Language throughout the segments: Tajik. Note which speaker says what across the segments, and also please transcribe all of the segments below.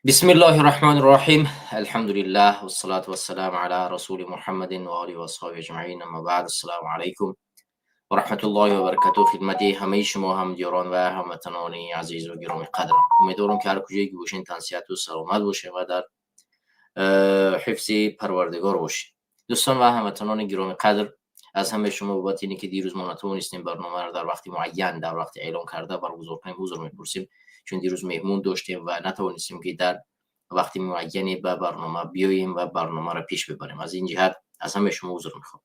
Speaker 1: بسم الله الرحمن الرحيم، الحمد لله والصلاة والسلام على رسول محمد وآله وأصحابه أجمعين، أما بعد. السلام علیکم و رحمت الله و برکاته. خدمت همه شما همدیاران و هموطنان عزیز و گرامی قدرم. امیدوارم که هر کجایی که باشین تن صحت و سلامت باشه و در حفظ پروردگار باشین. دوستان و هموطنان گرامی قدر، از همه شما بابت اینه که دیروز ما نتوانستیم برنامه را در وقت معین، در وقت اعلام کرده برگزار کنیم، عذر میپرسیم، چون دیروز مهمون داشتیم و نتوانستیم که در وقت معینی به برنامه بیاییم و برنامه را پیش ببریم. از این جهت از همه شما عذر میخوام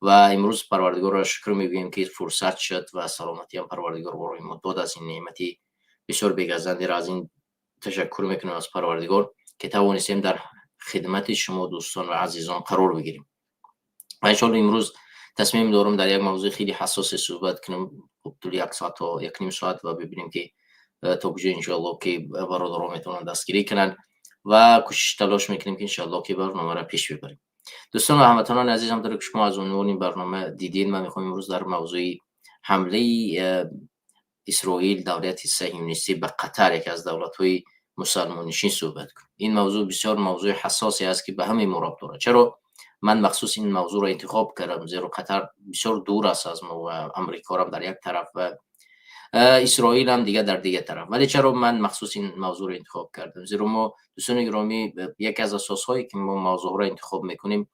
Speaker 1: و امروز پروردگار را شکر میگوییم که فرصت شد و سلامتی هم پروردگار برای ما داد. از این نعمتی بسیار بگزنده را از این تشکر میکنیم از پروردگار که توانستیم در خدمت شما دوستان و عزیزان قرار بگیریم. و انشاءالله امروز تصمیم دارم در یک موضوع خیلی حساس صحبت کنم، خب طول یک ساعت تا یک نیم ساعت و ببینیم که تا کجا انشاءالله که برادران میتونن دستگیری کنن و کوشش تلاش میکنیم که انشاءالله که برنامه را پیش ببریم. دوستان و هموطنان عزیز، همطور که شما از عنوان این برنامه دیدین، من میخوام امروز در موضوع حمله اسرائیل، دولت صهیونیستی، به قطر، یکی از دولت های مسلمان نشین، صحبت کنم. این موضوع بسیار موضوع حساسی است که به همه ما ربط دارد. چرا من مخصوص این موضوع را انتخاب کردم؟ زیرا قطر بسیار دور است از ما و امریکا هم در یک طرف و اسرائیل هم دیگه در دیگه طرف. ولی چرا من مخصوص این موضوع رو انتخاب کردم؟ زیرا ما دوستان گرامی، یکی از اساس هایی که ما موضوع را انتخاب میکنیم،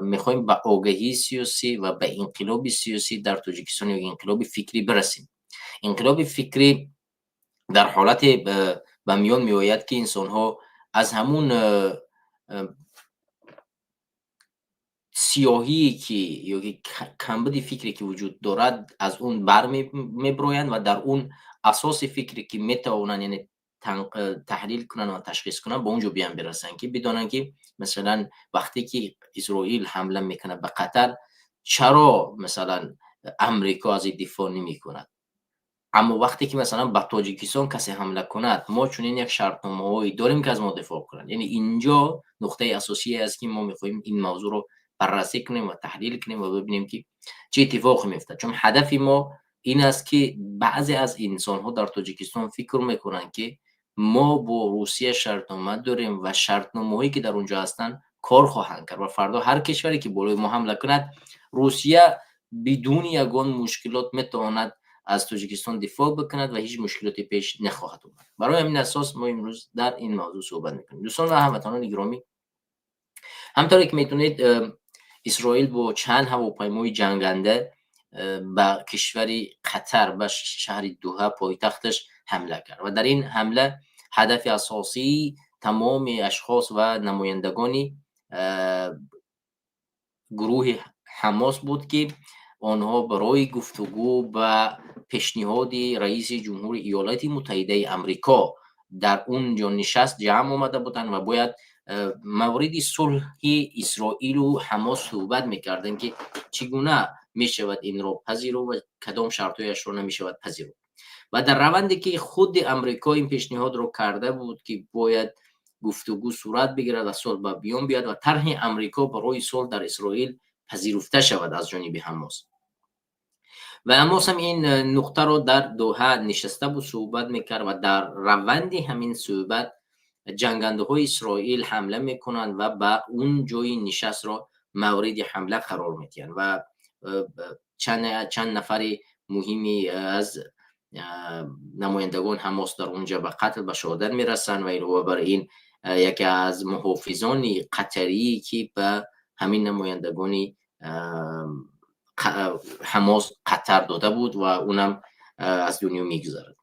Speaker 1: میخوایم به آگاهی سیاسی و به انقلاب سیاسی در تاجیکستان یا انقلاب فکری برسیم. انقلاب فکری در حالت به میان میآید که انسان ها از همون سیاهی که یا کمبود فکری که وجود دارد از اون بر میبرویند و در اون اساس فکری که میتوانند، یعنی تحلیل کنن و تشخیص کنن، به اونجا بیان برسن که بدانن که مثلا وقتی که اسرائیل حمله میکنه به قطر، چرا مثلا امریکا از این دفاع نمیکند؟ اما وقتی که مثلا به تاجیکستان کسی حمله کند، ما چنین یک شرطنامه‌هایی داریم که از ما دفاع کنند. یعنی اینجا نقطه اساسی است که ما میخواهیم این موضوع رو بررسی کنیم و تحلیل کنیم و ببینیم که چه اتفاقی میفته، چون هدف ما این است که بعضی از انسان ها در تاجیکستان فکر میکنند که ما با روسیه شرطنامه داریم و شرطنامه هایی که در اونجا هستند کار خواهند کرد و فردا هر کشوری که بالای ما حمله کند، روسیه بدون یگان مشکلات میتواند از تاجیکستان دفاع بکند و هیچ مشکلاتی پیش نخواهد اومد. برای همین اساس ما امروز در این موضوع صحبت میکنیم. دوستان و هموطنان گرامی، همطوری که میتونید، اسرائیل با چند هواپیمای جنگنده به کشور قطر، به شهر دوحه، پایتختش، حمله کرد و در این حمله هدف اساسی تمام اشخاص و نمایندگان گروه حماس بود که آنها برای گفتگو به پیشنهاد رئیس جمهور ایالات متحده امریکا در اونجا نشست جمع آمده بودند و باید مورد صلح اسرائیل و حماس صحبت میکردند که چگونه میشود این را پذیرو و کدام شرطهایش را نمیشود پذیرو. و در روندی که خود امریکا این پیشنهاد را کرده بود که باید گفتگو صورت بگیرد و صلح به میان بیاد و طرح امریکا برای صلح در اسرائیل پذیرفته شود از جانب حماس، و حماس هم این نقطه رو در دوحه نشسته بود، صحبت میکرد و در روند همین صحبت جنگنده های اسرائیل حمله میکنند و به اون جای نشست را مورد حمله قرار میدهند و چند نفر مهمی از نمایندگان حماس در اونجا به قتل، به شهادت میرسند و علاوه بر این یکی از محافظان قطری که به همین نمایندگان حماس قطر داده بود و اونم از دنیا میگذرد.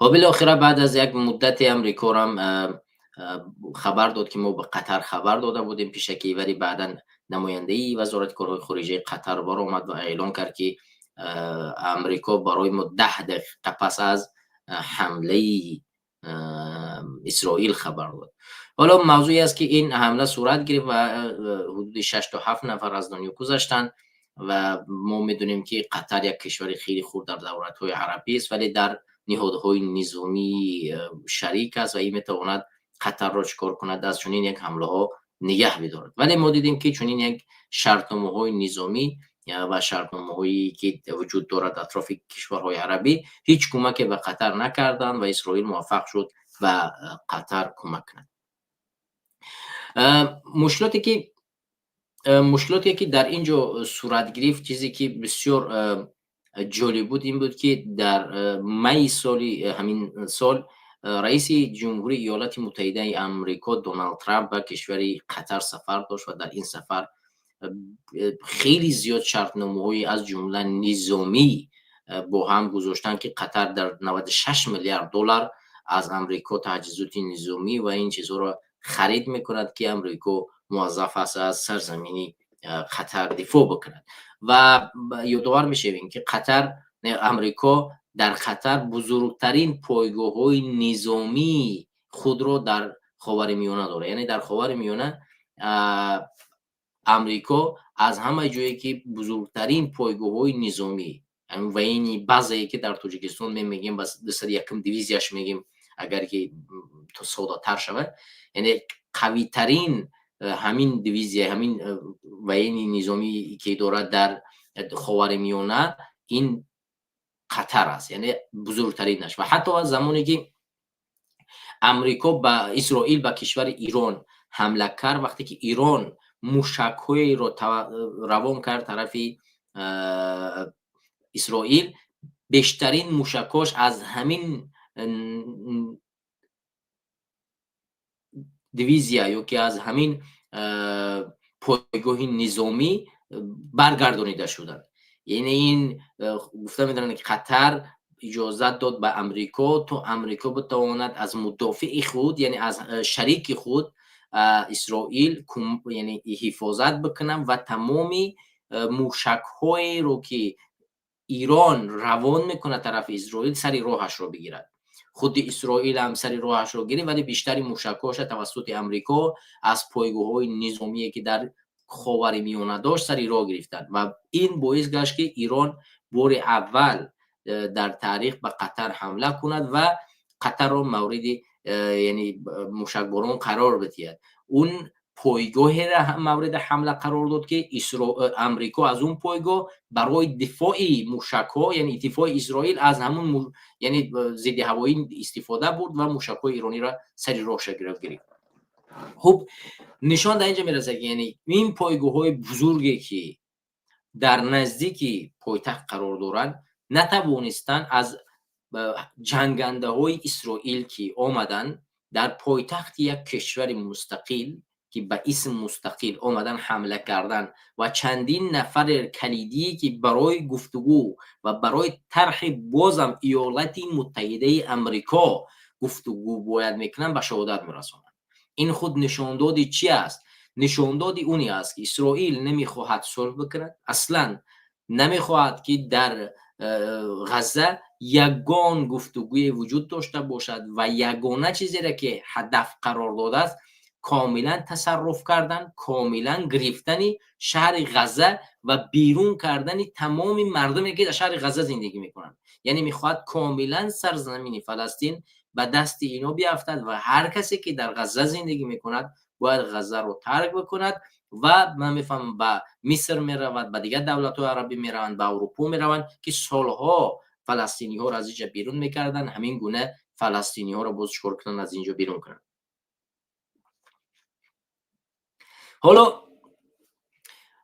Speaker 1: و بالاخره بعد از یک مدت امریکا هم خبر داد که ما به قطر خبر داده بودیم پیشکی، ولی بعدا نماینده وزارت کارهای خارجه قطر برآمد و اعلان کرد که امریکا برای ما 10 دقیقه پس از حمله اسرائیل خبر داد. حالا موضوعی است که این حمله صورت گرفت و حدود 6 تا 7 نفر از دنیا گذشتند و ما میدونیم که قطر یک کشور خیلی خرد در دولت های عربی است، ولی در نهادهای نظامی شریک است و این میتواند قطر را چکار کند؟ از چنین یک حمله ها نگه بدارد. ولی ما دیدیم که چنین یک شرطنامه های نظامی و شرطنامه هایی که وجود دارد اطراف کشورهای عربی هیچ کمک به قطر نکردند و اسرائیل موفق شد به ва Қатар кӯмак кунад. Мушкилоте ки дар ин ҷо сурат гирифт, чизе ки бисёр ҷолиб буд, ин буд, ки дар майи соли ҳамин сол раиси ҷумҳурии Иёлоти Муттаҳидаи Амрико Доналд Трамп ба кишвари Қатар сафар дошт ва дар ин сафар хеле зиёд шартномаҳои, аз ҷумла низомӣ, бо ҳам гузоштанд, ки Қатар дар 96 миллиард доллар аз Амрико таҷҳизоти низомӣ ва ин чизҳоро харид мекунад, ки Амрико муваззаф аст аз сарзамини Қатар дифоъ бикунад. Ва ёдовар мешавем, ки Қатар, Амрико дар Қатар бузургтарин пойгоҳҳои низомии худро дар Ховари Миёна дорад. Яъне дар Ховари Миёна Амрико аз ҳама ҷое ки бузургтарин пойгоҳҳои низомӣ, военный базае ки дар Тоҷикистон мегем, ба 201-м дивизияш мегем, агар ки содатар шавад, яъне қавитарин ҳамин дивизия, ҳамин военный низомӣ ки дорад дар Ховари Миёна, ин Қатар аст, яъне бузургтаринаш. Ва ҳатто аз замоне ки Амрико ба Исроил ба кишвари Ирон ҳамла кард, вақте ки Ирон мушакҳоеро равон кард тарафи Исроил, бештарин мушакҳош аз ҳамин дивизия ё ки аз ҳамин пойгоҳи низомӣ баргардонида шуданд. Яъне ин гуфта метавонанд, ки Қатар иҷозат дод ба Амрико, то Амрико битавонад аз мудофии худ, яъне аз шарики худ Исроил, яъне ҳифозат бикунад ва тамоми мушакҳоеро, ки Ирон равон мекунад тарафи Исроил, сари роҳашро бигирад. Худи Исроил ҳам сари роҳашро гирифт, вале бештари мушакҳоша тавассути Амрико аз пойгоҳҳои низомие, ки дар Ховари Миёна дошт, сари роҳ гирифтанд. Ва ин боис гашт, ки Ирон бори аввал дар таърих ба Қатар ҳамла кунад ва Қатарро мавриди яъне мушакборон қарор бидиҳад. Он пойгоҳеро мавриди ҳамла қарор дод, ки Амрико аз он пойгоҳ барои дифои мушакҳо, яъне дифои Исроил аз ҳамун, яъне зидди ҳавоӣ истифода бурд ва мушакҳои ирониро сари роҳша гирифт. Хуб, нишон дар инҷа мерасад, ки яъне ин пойгоҳҳои бузурге, ки дар наздики пойтахт қарор доранд, натавонистанд аз ҷангандаҳои Исроил, ки омаданд дар пойтахти як кишвари мустақил, ки ба исм мустақил омадан ҳамла кардан ва чандин нафари калидие, ки барои гуфтугӯ ва барои тарҳи бозам Иёлати Муттаҳидаи Амрико гуфтугӯ бояд мекунанд, ба шаҳодат мерасонанд. Ин худ нишондоди чи аст? Нишондоди уне аст, ки Исроил намехоҳад сулҳ бикунад, аслан намехоҳад, ки дар Ғазза ягон гуфтугӯе вуҷуд дошта бошад ва ягона чизере, ки ҳадаф қарор додааст, комилан тасарруф кардан, комилан гирифтани шаҳри Ғазза ва берун кардани тамоми мардуме, ки дар шаҳри Ғазза зиндагӣ мекунанд. Яъне мехоҳад комилан сарзамини Фаластин ба дасти ино биафтад ва ҳар касе, ки дар Ғазза зиндагӣ мекунад, бояд Ғаззаро тарк бикунад ва ман мефаҳмам, ба Миср меравад, ба дигар давлатҳои арабӣ мераванд, ба Аврупо мераванд, ки солҳо фаластиниҳоро аз инҷа берун мекарданд, ҳамин гуна фаластиниҳоро боз чикор кунанд, аз инҷо берун кунанд. Ҳоло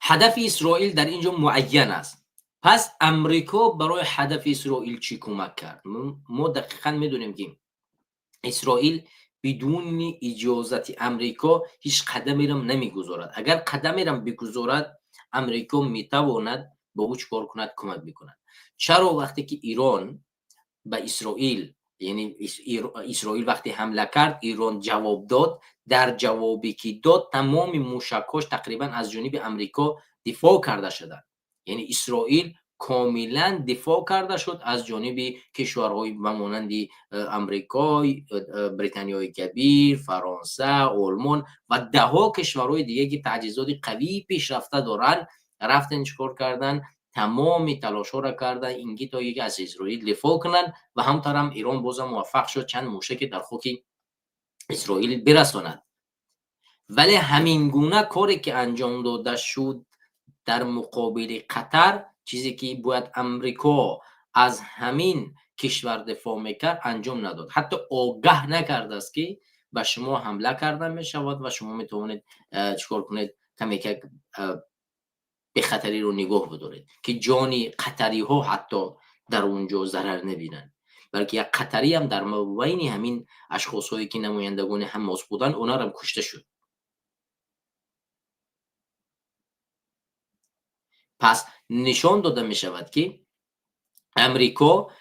Speaker 1: ҳадафи Исроил дар ин ҷо муайян аст. Пас Амрико барои ҳадафи Исроил чӣ кӯмак кард? Мо дақиқан медонем, ки Исроил бидуни иҷозати Амрико ҳеҷ қадамерам намегузорад. Агар қадамерам бигузорад, Амрико метавонад ба ӯ чикор кунад? Кӯмак бикунад. Чаро вақте ки Ирон ба Исроил, яъне Исроил вақте ҳамла кард, Ирон ҷавоб дод? Дар ҷавобе, ки дод, тамоми мушакҳош тақрибан аз ҷониби Амрико дифоъ карда шуданд. Яъне Исроил комилан дифоъ карда шуд аз ҷониби кишварҳои ба монанди Амрико, Британиёи Кабир, Фаронса, Олмон ва даҳҳо кишварҳои диге, ки таҷҳизоти қавии пешрафта доранд. Рафтан, чӣ кор карданд? Тамоми талошҳоро карданд, инки то яке аз Исроил дифоъ кунанд. Ва ҳамтарам Ирон бозам муваффақ шуд чанд мушаке дар хоки Исроил бирасонад. Вале ҳамин гуна коре, ки анҷом дода шуд дар муқобили Қатар, чизе ки бояд Амрико аз ҳамин Кишвар дифоъ мекард, анҷом надод, ҳатто огаҳ накардааст, ки ба шумо ҳамла карда мешавад ва шумо метавонед чӣ кор кунед, каме як бехатариро нигоҳ бидоред, ки ҷони қатариҳо ҳатто дар он ҷо зарар набинанд, балки як қатариам дар мобайни ҳамин ашхосҳое, ки намояндагони Ҳамос буданд, онарам кушта шуд. Пас нишон дода мешавад, ки Амрико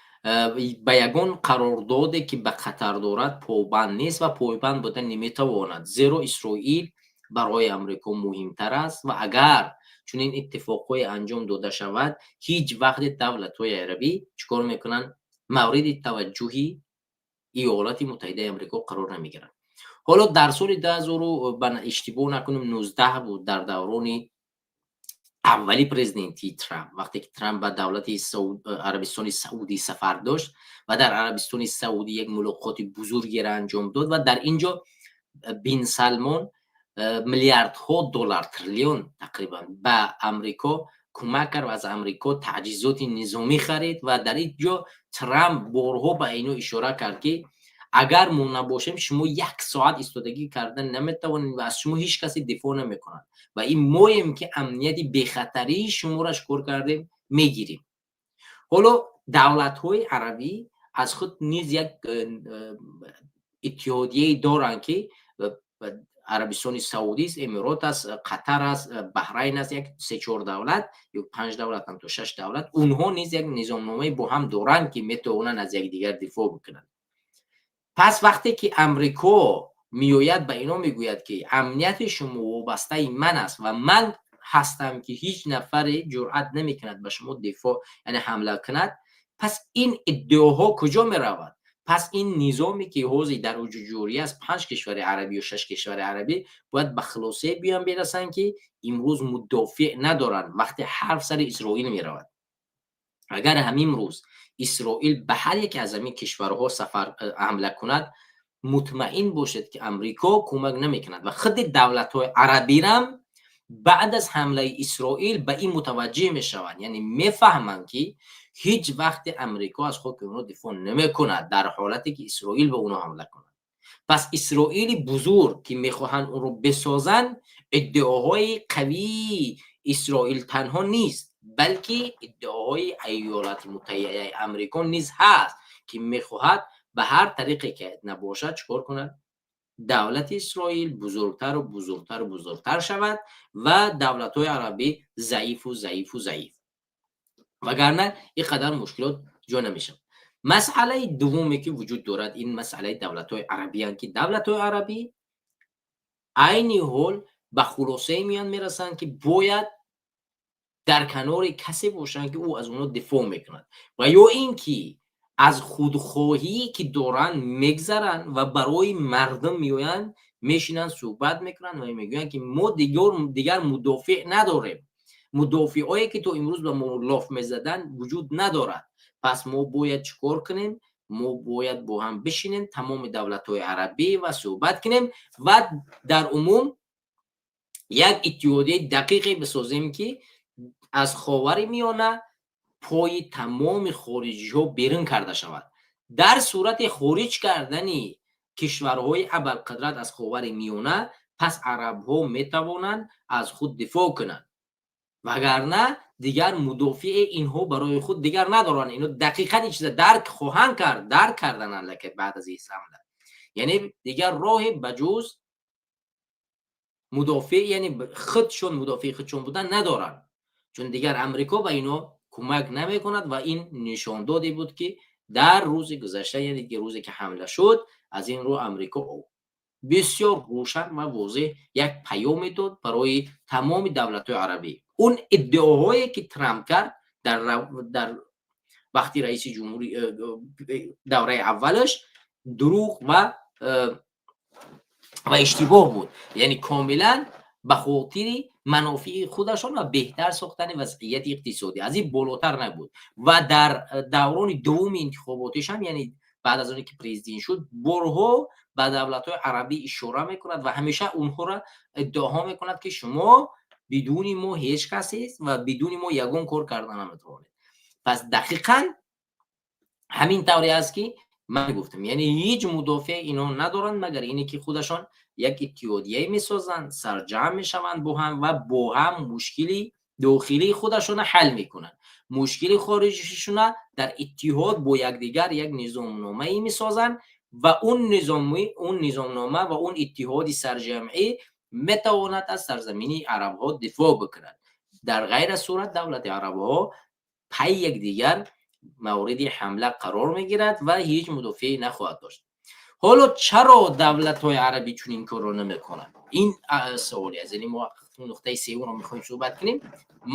Speaker 1: ба ягон қарордоде, ки ба Қатар дорад, пойбанд нест ва пойбанд буда наметавонад, зеро Исроил барои Амрико муҳимтар аст. Ва агар чунин иттифоқҳое анҷом дода шавад, ҳеҷ вақте давлатҳои арабӣ чӣ кор мекунанд, мавриди таваҷҷӯҳи Иёлоти Муттаҳидаи Амрико қарор намегиранд. Ҳоло дар соли 2000, ба иштибоҳ накунем, 19 буд, дар даврони аввали президентии Трамп, вақте ки Трамп ба давлати Арабистони Саудӣ сафар дошт ва дар Арабистони Саудӣ як мулоқоти бузургеро анҷом дод ва дар ин ҷо Бин Салмон миллиардҳо доллар, триллион тақрибан, ба Амрико кӯмак кард ва аз Амрико таҷҳизоти низомӣ харид. Ва дар ин ҷо Трамп борҳо ба ино ишора кард, ки агар мо набошем, шумо як соат истодагӣ карда наметавонед ва аз шумо ҳеҷ касе дифоъ намекунад ва ин моем, ки амнияти бехатарии шуморо чикор кардем, мегирем. Ҳоло давлатҳои арабӣ аз худ низ як иттиҳодияе доранд, ки Арабистони Саудист, Эмирот аст, Қатар аст, Баҳрайн аст, як се-чор давлат ё панҷ давлат ҳам то шаш давлат. Онҳо низ як низомномае бо ҳам доранд, ки метавонанд аз якдигар дифоъ бикунанд. Пас вақте ки Амрико меояд, ба ино мегӯяд, ки амнияти шумо вобастаи ман аст ва ман ҳастам, ки ҳеҷ нафаре ҷуръат намекунад ба шумо дифоъ, яъне ҳамла кунад, пас ин иддаоҳо куҷо меравад? Пас ин низоме, ки ҳозир дар ҷорӣ аст, панҷ кишвари арабӣ ё шаш кишвари арабӣ, бояд ба хулосае биён бирасанд, ки имрӯз мудофиъ надоранд, вақте ҳарф сари Исроил меравад. Агар ҳамин рӯз Исроил ба ҳар яке аз ҳамин кишварҳо сафар ҳамла кунад, мутмаин бошед, ки Амрико кӯмак намекунад. Ва худи давлатҳои арабирам баъд аз ҳамлаи Исроил ба ин мутаваҷҷеҳ мешаванд, яъне мефаҳманд, ки ҳеҷ вақте Амрико аз хоки онҳо дифоъ намекунад дар ҳолате ки Исроил ба онҳо ҳамла кунад. Пас Исроили бузург, ки мехоҳанд онро бисозанд, иддаоҳои қавии Исроил танҳо нест, балки иддаоҳои Иёлоти Муттаҳидаи Амрико низ ҳаст, ки мехоҳад ба ҳар тариқе ки набошад, чӣ кор кунад, давлати Исроил бузургтару бузургтару бузургтар шавад ва давлатҳои арабӣ заифу заифу заиф, вагарна ин қадар мушкилот ҷо намешавад. Масъалаи дуввуме, ки вуҷуд дорад, ин масъалаи давлатҳои арабиянд, ки давлатҳои арабӣ айни ҳол ба хулосае меянд мерасанд, ки бояд дар канори касе бошанд, ки ӯ аз онҳо дифоъ мекунад, ва ё ин ки аз худхоҳие, ки доранд, мегзаранд ва барои мардум меоянд, мешинанд, суҳбат мекунанд ва мегӯянд, ки мо дигар мудофиъ надорем, мудофиъое, ки то имрӯз ба мо лоф мезаданд, вуҷуд надорад. Пас мо бояд чӣ кор кунем? Мо бояд бо ҳам бишинем, тамоми давлатҳои арабӣ, ва суҳбат кунем ва дар умум як иттиҳодияи дақиқе бисозем, ки аз Ховари Миёна пои тамоми хориҷиҳо берун карда шавад. Дар сурати хориҷ кардани кишварҳои абарқудрат аз Ховари Миёна, пас арабҳо метавонанд аз худ дифоъ кунанд, вагарна дигар мудофиъи инҳо барои худ дигар надоранд. Ино дақиқан ин чиза дарк хоҳанд кард, дарк кардан аллакай баъд аз ин ҳамла, яъне дигар роҳе ба ҷуз мудофиъ, яъне худшон мудофиъи худшон будан надоранд, чун дигар Амрико ба ино кӯмак намекунад. Ва ин нишондоде буд, ки дар рӯзи гузашта, яъне ки рӯзе ки ҳамла шуд, аз ин рӯ Амрико бисёр рӯшан ва возеҳ як паёме дод барои тамоми давлатҳои арабӣ. Он иддаоҳое, ки Трамп кард дар вақти раиси ҷумҳури давраи аввалаш, дурӯғ ва иштибоҳ буд, яъне комилан ба хотири манофеи худашон ва беҳтар сохтани вазъияти иқтисодӣ, аз ин болотар набуд. Ва дар даврони дуввуми интихоботишам, яъне баъд аз оне ки президент шуд, борҳо ба давлатҳои арабӣ ишора мекунад ва ҳамеша онҳоро иддаоҳо мекунад, ки шумо бидуни мо ҳеҷ касест ва бидуни мо ягон кор карда наметавонед. Пас дақиқан Ҳамин тавре аст, ки ман гуфтам, яъне ҳеҷ мудофеъ инҳо надоранд, магар ине ки худашон як иттиҳодияе месозанд, сарҷамъ мешаванд бо ҳам ва бо ҳам мушкили дохилии худашона ҳал мекунанд, мушкили хориҷишона дар иттиҳод бо якдигар як низомномае месозанд ва он низомнома ва он иттиҳоди сарҷамъӣ метавонад аз сарзамини арабҳо дифоъ бикунад. Дар ғайр аз сурат давлати арабҳо пай якдигар мавриди ҳамла қарор мегирад ва ҳеҷ мудофиъе нахоҳад дошт. Ҳоло чаро давлатҳои арабӣ чунин корро намекунанд? Ин саволе аст. Яъне мо нуқтаи сеюмро мехоҳем суҳбат кунем.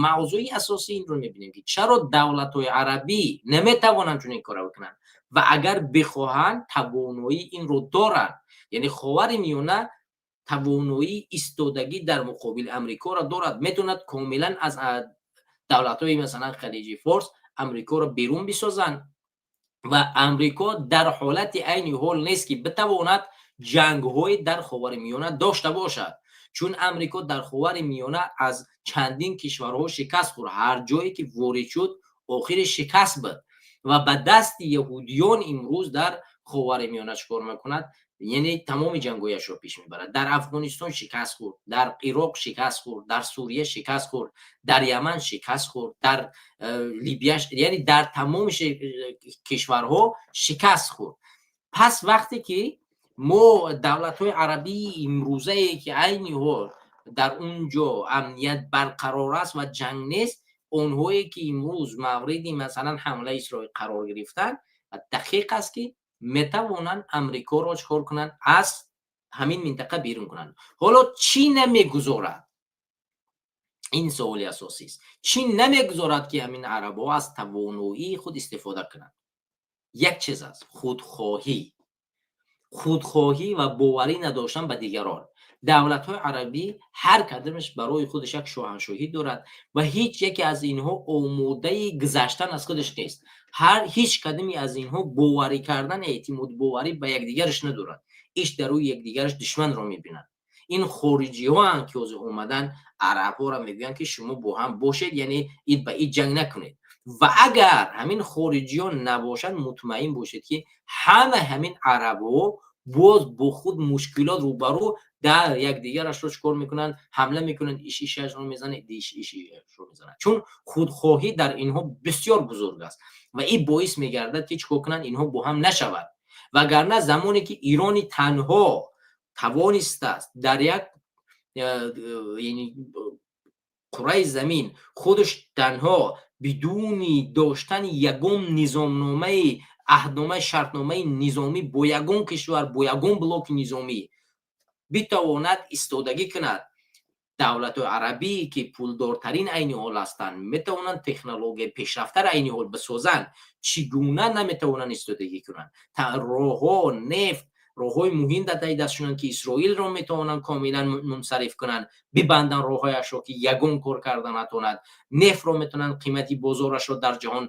Speaker 1: Мавзӯи асосӣ инро мебинем, ки чаро давлатҳои арабӣ наметавонанд чунин корро бикунанд ва агар бихоҳанд, тавоноии инро доранд. Яъне Ховари Миёна тавоноии истодагӣ дар муқобили Амрикоро дорад, метавонад комилан аз давлатҳои, масалан, Халиҷи Форс Амрикоро берун бисозанд. Ва Амрико дар ҳолати айни ҳол нест, ки битавонад ҷангҳое дар Ховари Миёна дошта бошад, чун Амрико дар Ховари Миёна аз чандин кишварҳо шикаст хӯрд. Ҳар ҷое ки ворид шуд, охири шикаст буд ва ба дасти яҳудиён имрӯз дар Ховари Миёна чӣ кор мекунад? Яъне тамоми ҷангҳояшро пеш мебарад. Дар Афғонистон шикаст хӯрд, дар Ироқ шикаст хӯрд, дар Сурия шикаст хӯрд, дар Яман шикаст хӯрд, дар Либия, яъне дар тамоми кишварҳо шикаст хӯрд. Пас вақте ки мо давлатҳои арабии имрӯзае, ки айни ҳол дар он ҷо амният барқарор аст ва ҷанг нест, онҳое ки имрӯз мавриди, масалан, ҳамлаи Исроил қарор гирифтанд, дақиқ аст, ки метавонанд Амрикоро чӣ кор кунанд? Аз ҳамин минтақа берун кунанд. Ҳоло чӣ намегузорад? Ин саволи асосист. Чӣ намегузорад, ки ҳамин арабҳо аз тавоноии худ истифода кунанд? Як чиз аст: худхоҳӣ. Худхоҳӣ ва боварӣ надоштан ба дигарон. Давлатҳои арабӣ ҳар кадомаш барои худаш як шоҳаншоҳӣ дорад ва ҳеҷ яке аз инҳо омодаи гузаштан аз худаш нест. Ҳеҷ кадоме аз инҳо боварӣ кардан, эътимодбоварӣ ба якдигараш надорад. Иш дар рӯи якдигараш душманро мебинад. Ин хориҷиҳоанд, ки ҳозир омадан арабҳоро мегӯянд, ки шумо бо ҳам бошед, яъне ид ба ид ҷанг накунед. Ва агар ҳамин хориҷиён набошанд, мутмаин бошед, ки ҳама ҳамин арабҳо боз бо худ мушкилот рӯбарӯ дар якдигарашро чӣ кор мекунанд? Ҳамла мекунанд, иш ишашро мезанад, иш ишашро мезанад, чун худхоҳӣ дар инҳо бисёр бузург аст ва ин боис мегардад, ки чӣ кор кунанд? Инҳо бо ҳам нашавад. Вагарна замоне ки Ирони танҳо тавонистааст дар як кураи замин худаш танҳо, бидуни доштани ягон низомномаи, аҳдномаи, шартномаи низомӣ бо ягон кишвар, бо ягон блоки низомӣ битавонад истодагӣ кунад, давлатҳои арабӣ, ки пулдортарин айни ҳол ҳастанд, метавонанд технологияи пешрафтаро айни ҳол бисозанд, чӣ гуна наметавонанд истодагӣ кунанд? Роҳҳо, нефт, роҳҳои муҳим дар таи дастшонанд, ки Исроилро метавонанд комилан мунсариф кунанд, бибанданд роҳҳояшро, ки ягон кор карда натавонад. Нефтро метавонанд қимати бозорашро дар ҷаҳон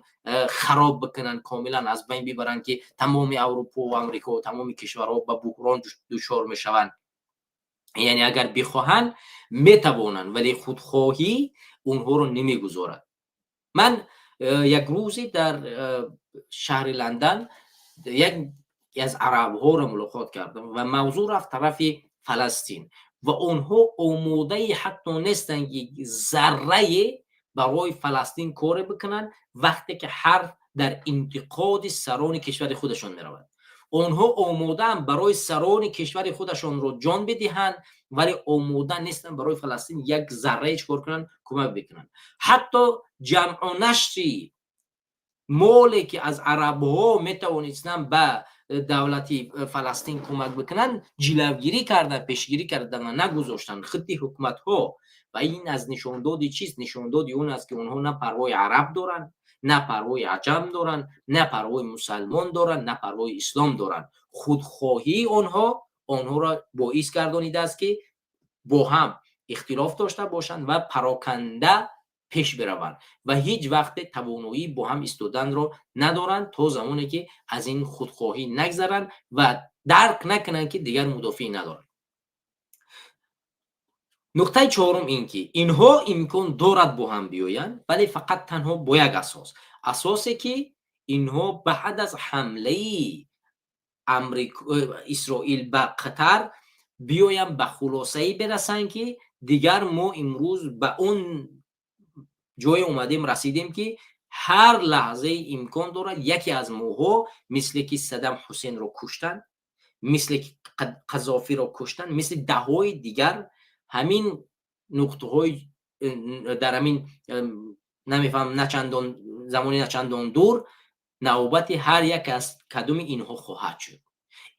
Speaker 1: хароб бикунанд, комилан аз байн бибаранд, ки тамоми Аврупо ва Амрико, тамоми кишварҳо ба буҳрон дучор мешаванд. Яъне агар бихоҳанд, метавонанд, вале худхоҳӣ онҳоро намегузорад. Ман як рӯзе дар шаҳри Ландан як аз арабҳоро мулоқот кардам ва мавзӯъ рафт тарафи Фаластин ва онҳо омодаи ҳатто нестанд, ки заррае барои Фаластин коре бикунанд. Вақте ки ҳарф дар интиқоди сарони кишвари худашон меравад, онҳо омодаанд барои сарони кишвари худашонро ҷон бидиҳанд, вале омода нестанд барои Фаластин як заррае чӣ кор кунанд? Кӯмак бикунанд. Ҳатто ҷамъу нашри моле, ки аз арабҳо метавонистанд ба давлати Фаластин кӯмак бикунанд, ҷилавгирӣ кардан, пешгирӣ кардан ва нагузоштанд худди ҳукуматҳо. Ва ин аз нишондоди чист? Нишондоди он аст, ки онҳо на парвои араб доранд, на парвои аҷам доранд, на парвои мусалмон доранд, на парвои ислом доранд. Худхоҳии онҳо онҳоро боис гардонидааст, ки бо ҳам ихтилоф дошта бошанд ва пароканда пеш бираванд ва ҳеҷ вақте тавоноӣ бо ҳам истоданро надоранд, то замоне ки аз ин худхоҳӣ нагзаранд ва дарк накунанд, ки дигар мудофиъ надоранд. Нуқтаи чорум ин ки инҳо имкон дорад бо ҳам биёянд, вале фақат танҳо бо як асос, асосе ки Инҳо баъд аз ҳамлаи Исроил ба Қатар биёянд, ба хулосае бирасанд, ки дигар мо имрӯз ба он ҷое омадем, расидем, ки ҳар лаҳзае имкон дорад яке аз моҳо, мисле ки Саддам Ҳусейнро куштанд, мисле ки Қазофиро куштанд, мисли даҳҳои дигар ҳамин нуқтаҳои дар ҳамин, намефаҳмам, начандон замони начандон дур навбати ҳар як аз кадоми инҳо хоҳад шуд.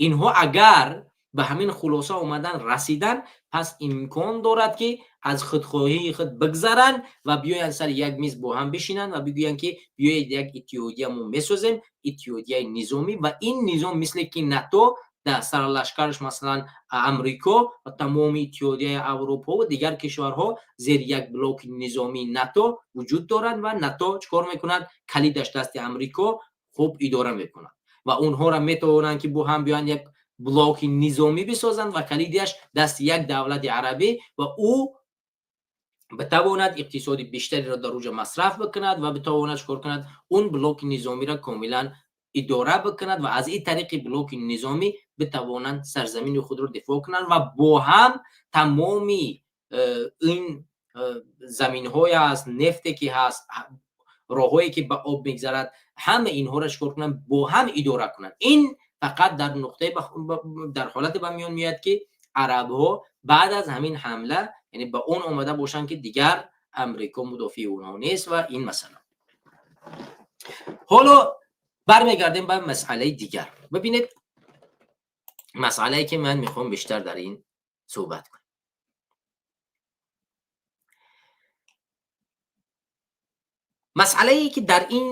Speaker 1: Инҳо агар ба ҳамин хулоса омадан расидан, пас имкон дорад, ки аз худхоҳии худ бигзаранд ва биёянд, сари як миз бо ҳам бишинанд ва бигӯянд, ки биёед, як иттиҳодия мо месозем, иттиҳодияи низомӣ. Ва ин низом, мисле ки НАТО дар сарлашкараш, масалан, Амрико ва тамоми Иттиҳодияи Аврупо ва дигар кишварҳо зери як блоки низомии НАТО вуҷуд доранд. Ва НАТО чӣ кор мекунад? Калидаш дасти Амрико, хуб идора мекунад. Ва онҳоро метавонанд, ки бо ҳам биёянд, як блоки низомӣ бисозанд ва калидиаш дасти як давлати арабӣ, ва ӯ битавонад иқтисоди бештареро дар уҷа масраф бикунад ва битавонад чикор кунад? Он блоки низомиро комилан идора бикунад ва аз ин тариқи блоки низомӣ битавонанд сарзамини худро дифоъ кунанд ва бо ҳам тамоми ин заминҳое ҳаст, нефте ки ҳаст, роҳҳое ки ба об мегзарад, ҳама инҳоро чикор кунанд? Бо ҳам идора кунанд. Ин фақат дар нуқтаи дар ҳолате ба миён меояд, ки арабҳо баъд аз ҳамин ҳамла, яъне, ба он омада бошанд, ки дигар Амрико мудофии онҳо нест. Ва ин масъала. Ҳоло бармегардем ба масъалаи дигар. Бибинед, масъалае ки ман мехоҳам бештар дар ин суҳбат кунам. Масъалае ки дар ин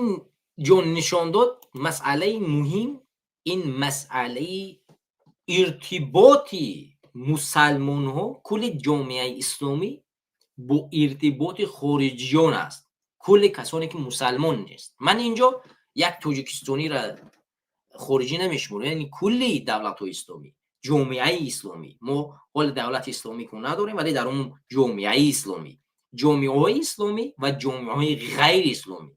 Speaker 1: ҷо нишон дод, масъалаи муҳим, ин масъалаи иртиботи мусалмонҳо, кулли ҷомеаи исломӣ бо иртиботи хориҷиён аст, кулли касоне ки мусалмон нест. Ман инҷо як тоҷикистониро хориҷӣ намешуморам, яъне кулли давлатҳои исломӣ, ҷомеаи исломӣ. Мо ҳоли давлати исломӣ ку надорем, вале дар умум ҷомеаи исломӣ, ҷомеаҳои исломӣ ва ҷомеаҳои ғайриисломӣ.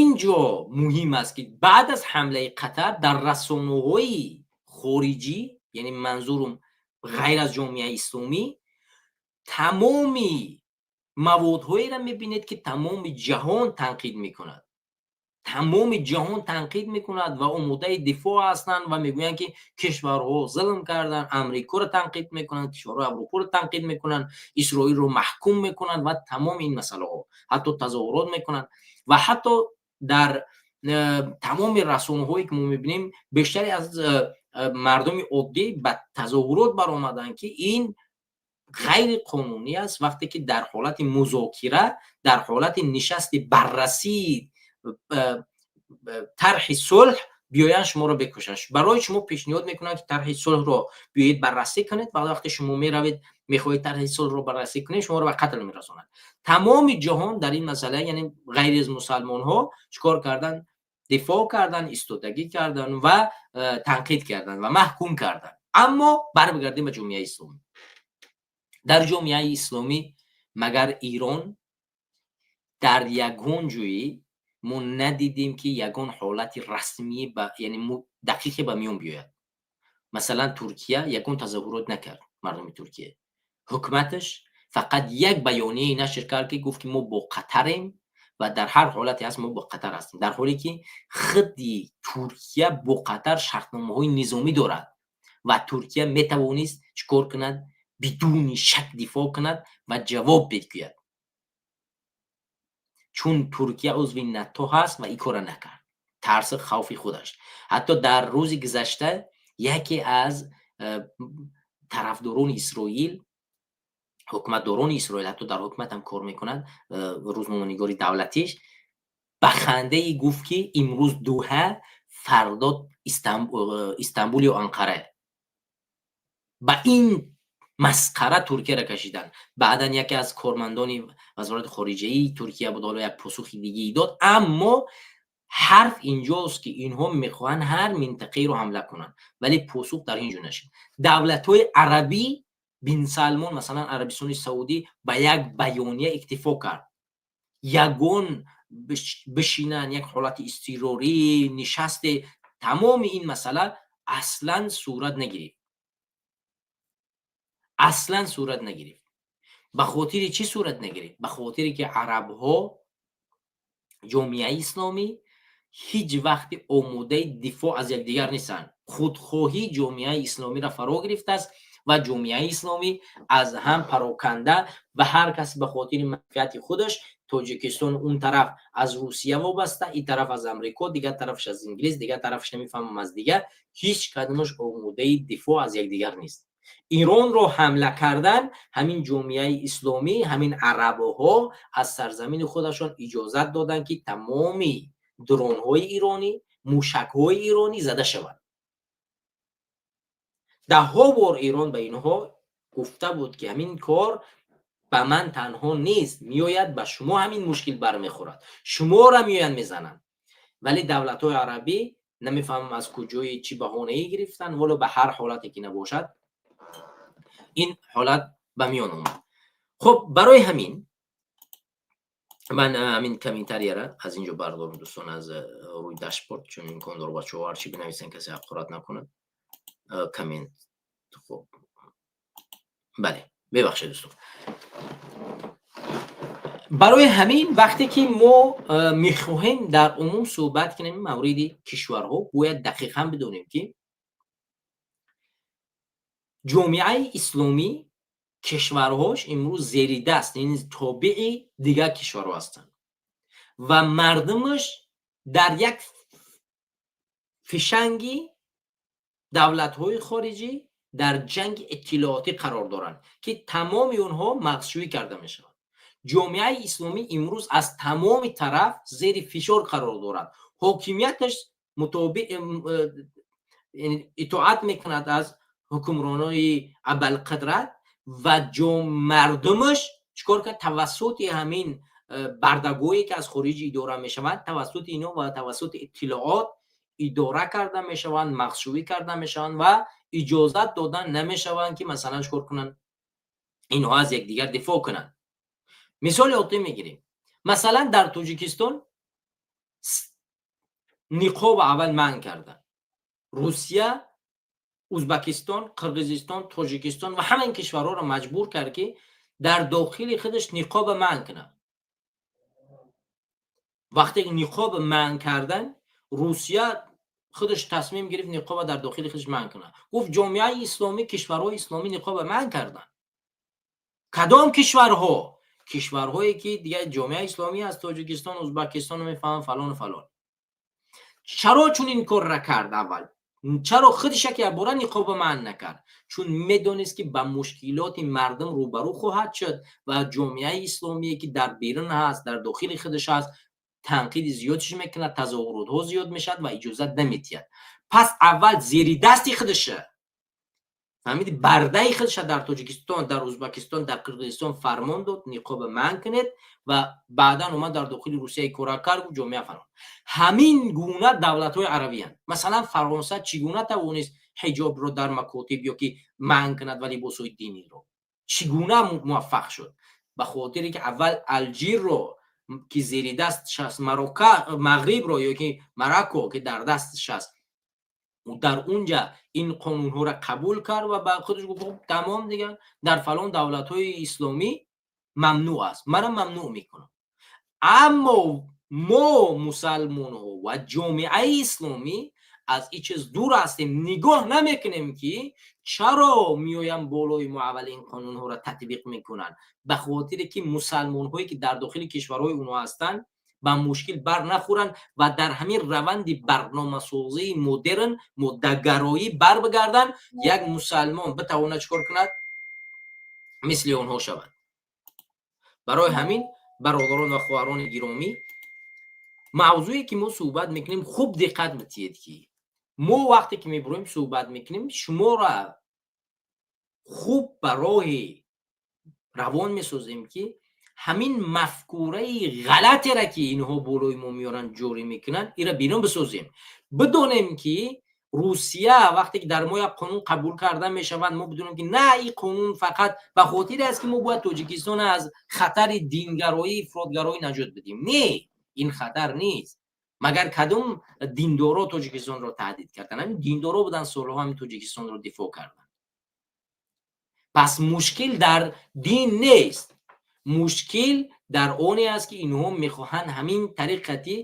Speaker 1: Инҷо муҳим аст, ки баъд аз ҳамлаи Қатар дар расонаҳои хориҷӣ, яъне манзурум ғайр аз ҷомеаи исломӣ, тамоми маводҳоеро мебинед, ки тамоми ҷаҳон танқид мекунад, тамоми ҷаҳон танқид мекунад ва омодаи дифоъ ҳастанд ва мегӯянд, ки кишварҳо зулм карданд, Амрикоро танқид мекунанд, кишварҳои Аврупоро танқид мекунанд, Исроилро маҳкум мекунанд ва тамоми ин масъалаҳо, ҳатто тазоҳурот мекунанд. Ва ҳатто дар тамоми расонаҳое ки мо мебинем, бештаре аз мардуми оддӣ ба тазоҳурот баромаданд, ки ин ғайриқонунӣ аст, вақте ки дар ҳолати музокира, дар ҳолати нишасти баррасии тарҳи сулҳ биёянд, шуморо бикушанд. Барои шумо пешниҳод мекунанд, ки тарҳи сулҳро биёед, баррасӣ кунед ва вақте шумо меравед, мехоҳед тарҳи сулҳро баррасӣ кунед, шуморо ба қатл мерасонанд. Тамоми ҷаҳон дар ин масъала, яъне ғайри аз мусалмонҳо, чикор карданд? Дифоъ карданд, истодагӣ карданд ва танқид карданд ва маҳкум карданд. Аммо бармегардем ба ҷомеаи исломӣ. Дар ҷомеаи исломӣ, магар Ирон, дар ягон ҷои мо надидем, ки ягон ҳолати расмӣ, яъне дақиқе ба миён биёяд. Масалан, Туркия ягон тазоҳурот накард. Мардуми Туркия, ҳукуматаш фақат як баёнияе нашр кард, ки гуфт, ки мо бо Қатарем ва дар ҳар ҳолате ҳаст, мо бо Қатар ҳастем, дар ҳоле ки худи Туркия бо Қатар шартномаҳои низомӣ дорад ва Туркия метавонист чӣ кор кунад? Бидуни шак дифоъ кунад ва ҷавоб бигӯяд, чун Туркия узви НАТО ҳаст ва ин корро накард, тарси хавфи худаш. Ҳатто дар рӯзи гузашта яке аз тарафдорони Исроил, ҳукуматдорони Исроил, ҳатто дар ҳукумат ҳам кор мекунад, рӯзноманигори давлатиш, ба хандае гуфт, ки имрӯз Дуҳа, фардо Истанбул ё Анқара. Ба ин масқара Туркияро кашиданд. Баъдан яке аз кормандони вазорати хориҷаи Туркия буд, ҳоло як посухи дигае дод. Аммо ҳарф инҷост, ки инҳо мехоҳанд ҳар минтақаеро ҳамла кунанд, вале посух дар ин ҷо нашид. Давлатҳои арабӣ, Бин Салмон, масалан, Арабистони Саудӣ ба як баёния иктифо кард, ягон Бишинанд, як ҳолати изтирорӣ нишасте, тамоми ин масъала аслан сурат нагирифт, аслан сурат нагирифт. Ба хотири чӣ сурат нагирифт? Ба хотире ки арабҳо, ҷомеаи исломӣ ҳеҷ вақти омодаи дифоъ аз якдигар нестанд. Худхоҳӣ ҷомеаи исломиро фаро гирифтааст ва ҷомеаи исломӣ аз ҳам пароканда ва ҳар кас ба хотири манфиати худаш. Тоҷикистон он тараф аз Русия вобаста, ин тараф аз Амрико, дигар тарафаш аз Инглис, дигар тарафаш намефаҳмам аз дигар. Ҳеҷ кадомаш омодаи дифоъ аз якдигар нест. Иронро ҳамла кардан, ҳамин ҷомеаи исломӣ, ҳамин арабҳо аз сарзамини худашон иҷозат доданд, ки тамоми дронҳои иронӣ, мушакҳои иронӣ зада шаванд. Даҳҳо бор Эрон ба инҳо гуфта буд, ки ҳамин кор ба ман танҳо нест, меояд ба шумо ҳамин мушкил бармехӯрад, шуморо меоянд мезананд. Вале давлатҳои арабӣ намефаҳмам аз куҷои чӣ баҳонаӣ гирифтанд. Воло ба ҳар ҳолате ки набошад, ин ҳолат ба миён омад. Хуб, барои ҳамин ман ҳамин комментарияра аз ин ҷо бардорам, дӯстон, аз рӯи дашборд, чун имкон дору бачаҳо ҳарчи бинависанд, касе ҳақорат накунад. Коммент. Хуб, бале, бебахшед, дӯстон. Барои ҳамин вақте ки мо мехоҳем дар умум суҳбат кунем мавриди кишварҳо, бояд дақиқан бидонем, ки ҷомеаи исломӣ, кишварҳош имрӯз зери даст, яъне тобеи дигар кишварҳо ҳастанд ва мардумаш дар як фишанги давлатҳои хориҷӣ, дар ҷанги иттилоотӣ қарор доранд, ки тамоми онҳо мағзшӯӣ карда мешавад. Ҷомеаи исломӣ имрӯз аз тамоми тараф зери фишор қарор дорад. Ҳокимияташ мутобиқ итоат мекунад аз ҳукмронои абарқудрат ва мардумаш чикор кард? Тавассути ҳамин бардагоҳе, ки аз хориҷ идора мешаванд, тавассути ино ва тавассути иттилоот идора карда мешаванд, мағзшӯӣ карда мешаванд ва иҷозат дода намешаванд, ки масалан чикор кунанд, инҳо аз якдигар дифоъ кунанд. Мисоли оддӣ мегирем. Масалан, дар Тоҷикистон ниқоба аввал манъ карданд. Русия Узбакистон, Қирғизистон, Тоҷикистон ва ҳама ин кишварҳоро маҷбур кард, ки дар дохили худаш ниқоба манъ кунад. Вақте ниқоба манъ кардан, Русия худаш тасмим гирифт ниқоба дар дохили худаш манъ кунад. Гуфт: ҷомеаи исломӣ, кишварҳои исломӣ ниқоба манъ карданд. Кадом кишварҳо? Кишварҳое ки дигар ҷомеаи исломӣ аст: Тоҷикистон, Узбакистон, мефаҳмам, фалону фалон. Чаро чунин корра кард аввал? Чаро худша ки якбора ниқоба манъ накард? Чун медонист, ки ба мушкилоти мардум рӯбарӯ хоҳад шуд ва ҷомеаи исломие, ки дар берун ҳаст, дар дохили худаш ҳаст, танқиди зиёдш мекунад, тазоҳуротҳо зиёд мешавад ва иҷозат намедиҳад. Пас аввал зери дасти худаша, фаҳмиди, бардаи худша дар Тоҷикистон, дар Узбакистон, дар Қирғизистон фармон дод: ниқоба манъ кунед. Ва баъдан омад дар дохили Русия кора кард, гуфт ҷомеа фармон. Ҳамин гуна давлатҳои арабиянд. Масалан, Фаронса чӣ гуна тавонист ҳиҷобро дар макотиб ё ки манъ кунад ва либосҳои диниро? Чӣ гуна муваффақ шуд? Ба хотире ки аввал Алжирро, ки зери дастш аст, Марока, Мағрибро ё ки Марокко, ки дар дастш аст, дар унҷа ин қонунҳоро қабул кард ва ба худаш гуфт: хуб, тамом, дигар дар фалон давлатҳои исломӣ мамнӯъ аст, манам мамнӯъ мекунам. Аммо мо мусалмонҳо ва ҷомеаи исломӣ аз ин чиз дур ҳастем. Нигоҳ намекунем, ки чаро меоянд болои мо, аввал ин қонунҳоро татбиқ мекунанд. Ба хотире ки мусалмонҳое, ки дар дохили кишварҳои онҳо ҳастанд, ба мушкил бар нахӯранд ва дар ҳамин раванди барномасозии модерн, моддагароӣ бар бигарданд. Як мусалмон битавонад чикор кунад? Мисли онҳо шавад. Барои ҳамин, бародарон ва хоҳарони гиромӣ, мавзӯе ки мо суҳбат мекунем, хуб диққат битиҳед, ки мо вақте ки мебуроем, суҳбат мекунем, шуморо хуб ба роҳи равон месозем, ки ҳамин мафкураи ғалатера, ки инҳо болои мо меоранд, ҷорӣ мекунанд, ира берун бисозем. Бидонем, ки Русия вақте ки дар мо як қонун қабул карда мешавад, мо бидонем, ки на, ин қонун фақат ба хотире аст, ки мо бояд Тоҷикистон аз хатари дингароӣ, ифротгароӣ наҷот бидиҳем. Не, Ин хатар нест. Магар кадом диндоро Тоҷикистонро таҳдид карданд? Ҳамин диндоро буданд, солҳо ҳамин Тоҷикистонро дифоъ карданд. Пас мушкил дар дин нест, мушкил дар оне аст, ки инҳо мехоҳанд ҳамин тариқати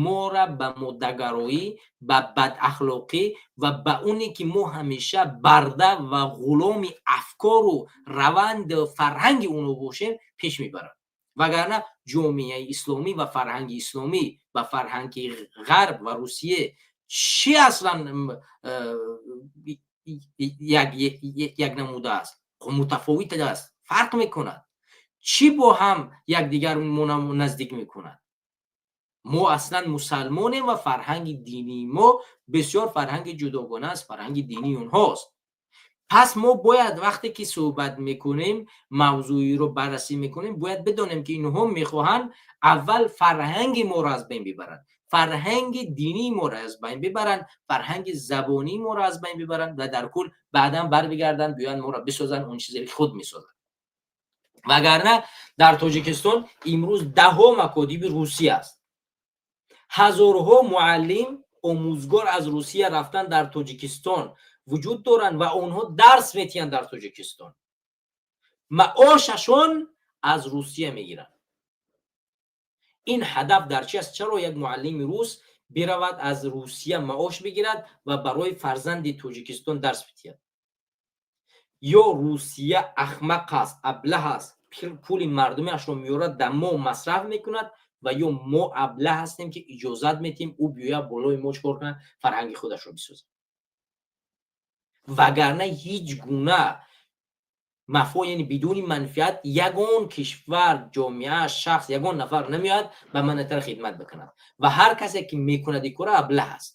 Speaker 1: мора ба моддагароӣ, ба бадахлоқӣ ва ба оне ки мо ҳамеша барда ва ғуломи афкору раванду фарҳанги онҳо бошем, пеш мебаранд. Вагарна ҷомеаи исломӣ ва фарҳанги исломӣ ба фарҳанги Ғарб ва Русия чӣ аслан як намуда аст? Мутафовит аст, фарқ мекунад. Чӣ бо ҳам якдигар наздик мекунад? Мо аслан мусалмонем ва фарҳанги динии мо бисёр фарҳанги ҷудогона аст фарҳанги динии онҳост. Пас мо бояд, вақте ки суҳбат мекунем, мавзӯиро баррасӣ мекунем, бояд бидонем, ки инҳо мехоҳанд аввал фарҳанги моро аз байн бибаранд, фарҳанги динии моро аз байн бибаранд, фарҳанги забонии моро аз байн бибаранд ва дар кул баъдан барбигарданд, биёянд, моро бисозанд, он чизе ки худ месозанд. Вагарна дар Тоҷикистон имрӯз даҳҳо макотиби русӣ аст, ҳазорҳо муаллим, омӯзгор аз Русия рафтан дар Тоҷикистон вуҷуд доранд ва онҳо дарс метиҳанд дар Тоҷикистон, маошашон аз Русия мегиранд. Ин ҳадаф дар чи аст? Чаро як муаллими рус биравад, аз Русия маош бигирад ва барои фарзанди Тоҷикистон дарс бидиҳад? Ё Русия ахмақ аст, аблаҳ аст, пули мардумиашро меорад, дар мо масраф мекунад, ва ё мо аблаҳ ҳастем, ки иҷозат метиҳем, ӯ биёяд, болои мо чикор кунад, фарҳанги худашро бисозад. Вагарна ҳеҷ гуна мафо, яъне бидуни манфиат, ягон кишвар, ҷомеа, шахс, ягон нафар намеояд ба манатар хидмат бикунад ва ҳар касе ки мекунад ин кора, аблаҳ аст.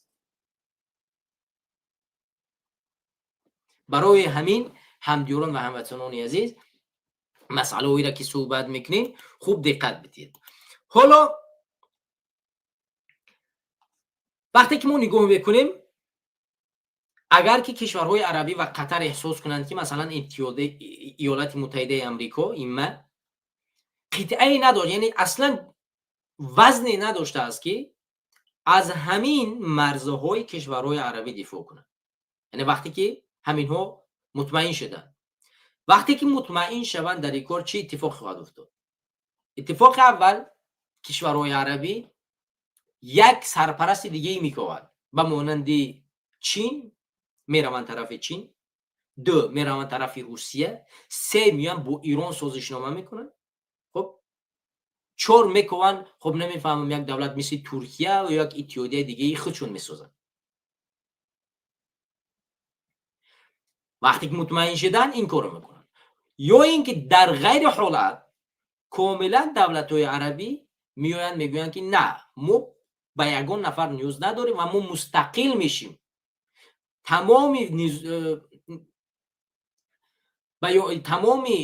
Speaker 1: Барои ҳамин, ҳамдиёрон ва ҳамватанони азиз, масъалаҳоеро ки суҳбат мекунем, хуб диққат бидиҳед. Ҳоло вақте ки мо нигоҳ мекунем, агар ки кишварҳои арабӣ ва Қатар эҳсос кунанд, ки масалан Иёлати Муттаҳидаи Амрико имма қитъае надошт, яъне аслан вазне надоштааст, ки аз ҳамин марзҳои кишварҳои арабӣ дифоъ кунад, яъне вақте ки ҳаминҳо мутмаин шуданд, вақте ки мутмаин шаванд, дар ин кор чӣ иттифоқ хоҳад уфтод? Иттифоқи аввал, кишварҳои арабӣ як сарпарасти дигае мековад, ба монанди Чин мераванд тарафи Чин, ду мераванд тарафи Русия, се меоянд, бо Ирон созишнома мекунанд, хуб, чор мекованд, хуб, намефаҳмам, як давлат мисли Туркия ё як иттиҳодияи дигаи худшон месозанд. Вақте ки мутмаин шуданд, ин корро мекунанд. Ё ин ки дар ғайри ҳолат комилан давлатҳои арабӣ меоянд, мегӯянд, ки на, мо ба ягон нафар ниёз надорем ва мо мустақил мешим. Тамоми ва ё тамоми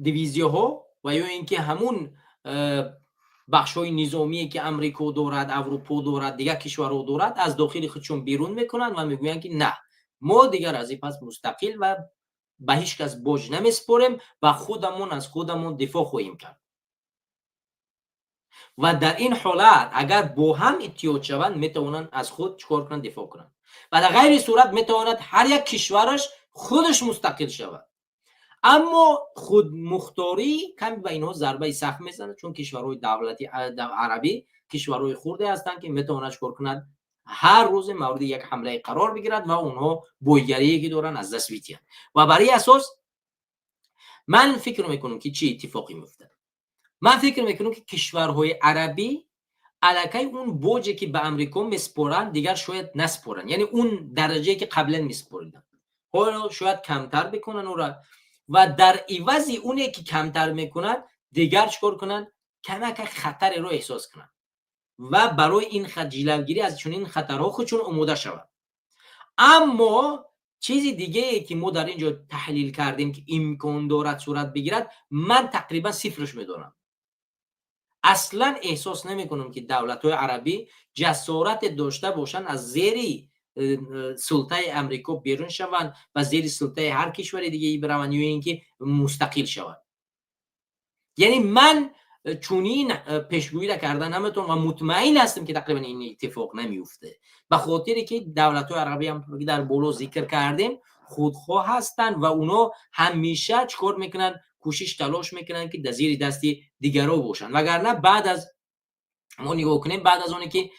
Speaker 1: дивизияҳо ва ё ин ки ҳамун бахшҳои низомие, ки Амрико дорад, Аврупо дорад, дигар кишварҳо дорад, аз дохили худшон берун мекунанд ва мегӯянд, ки на, мо дигар аз ин пас мустақил ва ба ҳеҷ кас боҷ намесупорем ва худамон аз худамон дифоъ хоҳем кард. Ва дар ин ҳолат, агар бо ҳам иттиҳод шаванд, метавонанд аз худ чикор кунанд? Дифоъ кунанд. Ва дар ғайри сурат метавонад ҳар як кишвараш худаш мустақил шавад, аммо худмухторӣ каме ба инҳо зарбаи сахт мезанад, чун кишварҳои давлати арабӣ кишварҳои хурде ҳастанд, ки метавонад чикор кунад, ҳар рӯзе мавриди як ҳамлае қарор бигирад ва онҳо бойгарие ки доранд, аз даст бидиҳанд. Ва бар ин асос ман фикр мекунам, ки чӣ иттифоқе меафтад? Ман фикр мекунам, ки кишварҳои арабӣ аллакай он боҷе, ки ба Амрико месупоранд, дигар шояд насупоранд, яъне он дараҷае, ки қаблан месупориданд, ҳоло шояд камтар бикунанд ӯра ва дар ивази оне ки камтар мекунад, дигар чикор кунанд? Камака хатареро эҳсос кунанд ва барои ин ҷилавгирӣ аз чунин хатарҳо худшон омода шаванд. Аммо чизи дигае, ки мо дар ин ҷо таҳлил кардем, ки имкон дорад сурат бигирад, ман тақрибан сифрш медонам. Аслан эҳсос намекунам, ки давлатҳои арабӣ ҷасорате дошта бошанд, аз зери султаи Амрико берун шаванд ва зери султаи ҳар кишвари дигае бираванд ё ин ки мустақил шаванд. Яъне ман چونین پیشگویی را کرده نمیتونم و مطمئن هستم که تقریبا این اتفاق نمیفته، به خاطر که دولت های عربی هم که در بالا ذکر کردیم خودخواه هستند و اونا همیشه چیکار میکنن؟ کوشش تلاش میکنن که در زیر دست دیگران باشن. وگرنه بعد از ما نگاه کنیم، بعد از اونی که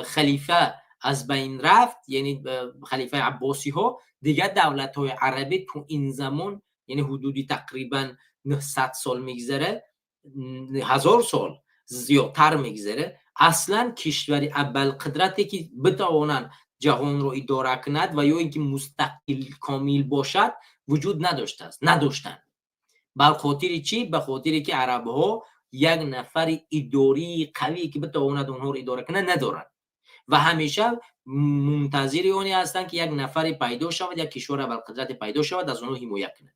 Speaker 1: خلیفه از بین رفت، یعنی خلیفه عباسی ها، دیگه دولت های عربی تو این زمان، یعنی حدودی تقریبا 900 سال میگذره، 1000 سال زیادتر میگذره، اصلا کشور اول قدرتی که بتوانند جهان رو اداره کند و یا اینکه مستقل کامل باشد وجود نداشته است، نداشتن. بر خاطر چی؟ به خاطر که عرب ها یک نفر اداری قوی که بتواند اونها رو اداره کنه ندارند و همیشه منتظر اونی هستند که یک نفر پیدا شود، یک کشور اول قدرت پیدا شود از اونها حمایت کنه.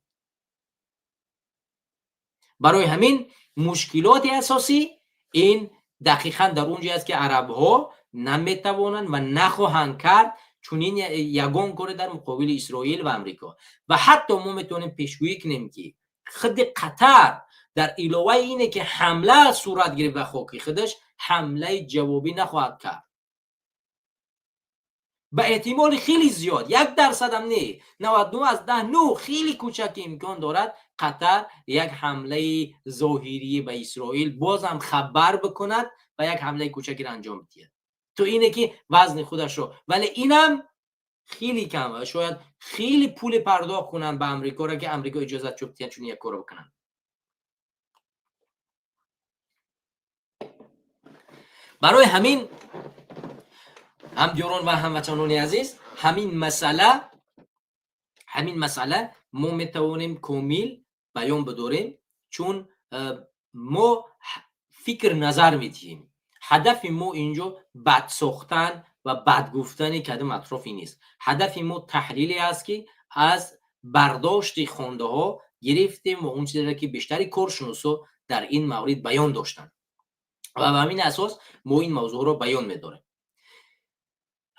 Speaker 1: برای همین مشکلات اساسی این دقیقا در اونجا است که عرب ها نمیتوانند و نخواهند کرد چون این یگان کار در مقابل اسرائیل و امریکا. و حتی ما میتونیم پیشگویی کنیم که خود قطر در علاوه اینه که حمله صورت گرفت به خاک خودش، حمله جوابی نخواهد کرد. به احتمال خیلی زیاد، 1% هم نه، 99 از 10 نه، خیلی کوچک امکان دارد قطر یک حمله ظاهری به اسرائیل بازم خبر بکند و یک حمله کوچکی را انجام بدهد. تو اینه که وزن خودش رو، ولی اینم خیلی کم و شاید خیلی پول پرداخت کنن به امریکا را که امریکا اجازه چوب چون یک کارو بکنن. برای همین همدیاران و هموطنان عزیز، همین مسئله ما میتوانیم کامل بیان بداریم، چون ما فکر نظر میدهیم. هدف ما اینجا بد ساختن و بد گفتن کدام اطرافی نیست. هدف ما تحلیلی است که از برداشت خوانده ها گرفتیم و اون چیزی که بیشتری کارشناسا در این مورد بیان داشتند و به همین اساس ما این موضوع را بیان می‌داریم.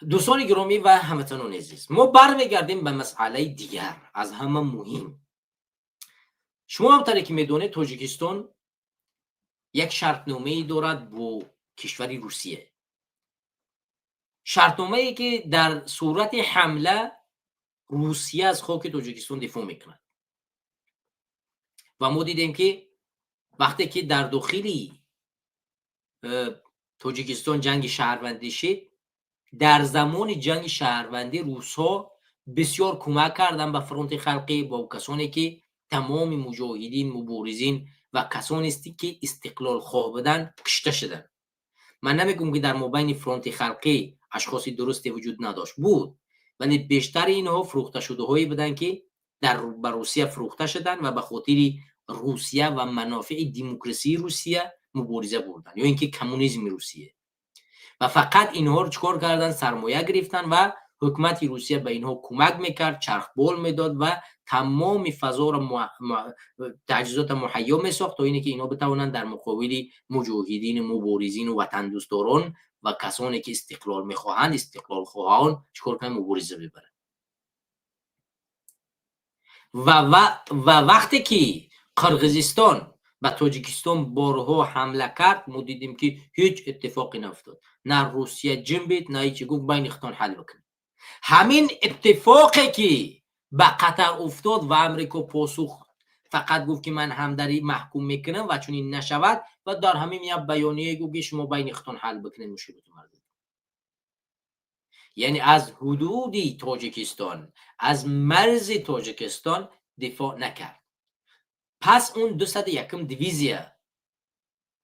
Speaker 1: دوستان گرامی و هموطنان عزیز، ما برمیگردیم به مسئله دیگر از همه مهم. شما هم طوری که میدونید تاجیکستان یک شرطنامه دارد با کشور روسیه، شرطنامه ای که در صورت حمله روسیه از خاک تاجیکستان دفاع میکند. و ما دیدیم که وقتی که در داخل تاجیکستان جنگ شهروندی شد، در زمان جنگ شهروندی روس‌ها بسیار کمک کردن به فرونت خلقی با کسانی که تمام مجاهدین، مبارزین و کسانی است که استقلال خواه بودن کشته شدن. من نمیگم که در مابین فرونت خلقی اشخاص درستی وجود نداشت، بود، ولی بیشتر اینها فروخته شده هایی بودن که در به روسیه فروخته شدن و به خاطر روسیه و منافع دموکراسی روسیه مبارزه بردن یا اینکه کمونیسم روسیه. و فقط اینها رو چکار کردن؟ سرمایه گرفتن و حکومت روسیه به اینها کمک میکرد، چرخ بال میداد و تمام فضا را تجهیزات مهیا میساخت تا اینکه که اینها بتوانند در مقابل مجاهدین، مبارزین و وطن دوستداران و کسانی که استقلال میخواهند، استقلال خواهان چکار کنند؟ مبارزه ببرند. و وقتی که قرقیزستان به تاجیکستان بارها حمله کرد، ما دیدیم که هیچ اتفاقی نیفتاد، نه روسیه جنبید نه هیچ، گفت بین خودتان حل بکنید. همین اتفاقی که به قطر افتاد و امریکا پاسخ فقط گفت که من همدری محکوم میکنم و چون این نشود، و در همین یک بیانیه گفت که شما بین خودتان حل بکنید مشکلات مردم. یعنی از حدود تاجیکستان، از مرز تاجیکستان دفاع نکرد. پس اون 201 دیویزیا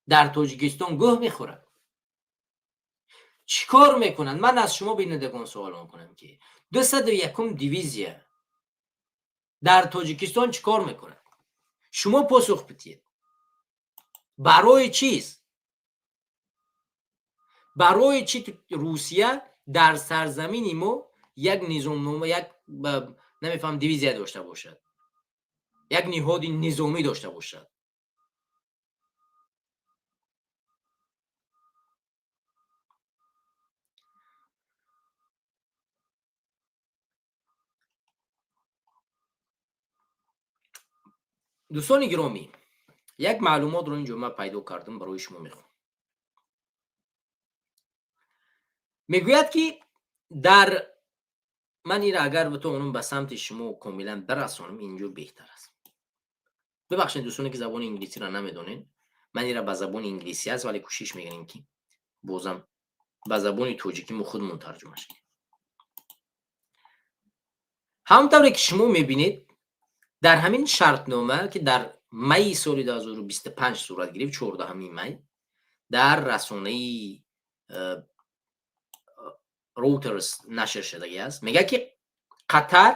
Speaker 1: در تاجیکستان گوه میخورد. چیکار میکنن؟ من از شما بینندگان سوال میکنم که 201 دیویزیا در تاجیکستان چیکار میکنن؟ شما پاسخ بدید. برای چیز؟ برای چی روسیه در سرزمین ما یک نظامنامه، یک نمیفهم دیویزیا داشته باشد، یک نهاد نظامی داشته باشد؟ دوستان گرامی، Як маълумотро инҷо ман пайдо кардам, барои шумо мехонам. Мегӯяд, ки дар ман инро агар битавонам ба самти шумо комилан бирасонам, инҷо беҳтар аст. Бибахшед, дӯстоне ки забони инглисиро намедонед, ман инро ба забони инглисӣ аст, вале кӯшиш мекунем, ки бозам ба забони тоҷикӣ мо худмон тарҷумаш кунем. Ҳамон тавре ки шумо мебинед, дар ҳамин шартнома, ки дар майи соли 2025 сурат гирифт, 14 май, дар расонаи Роутерс нашр шудагӣ аст, мегӯяд, ки Қатар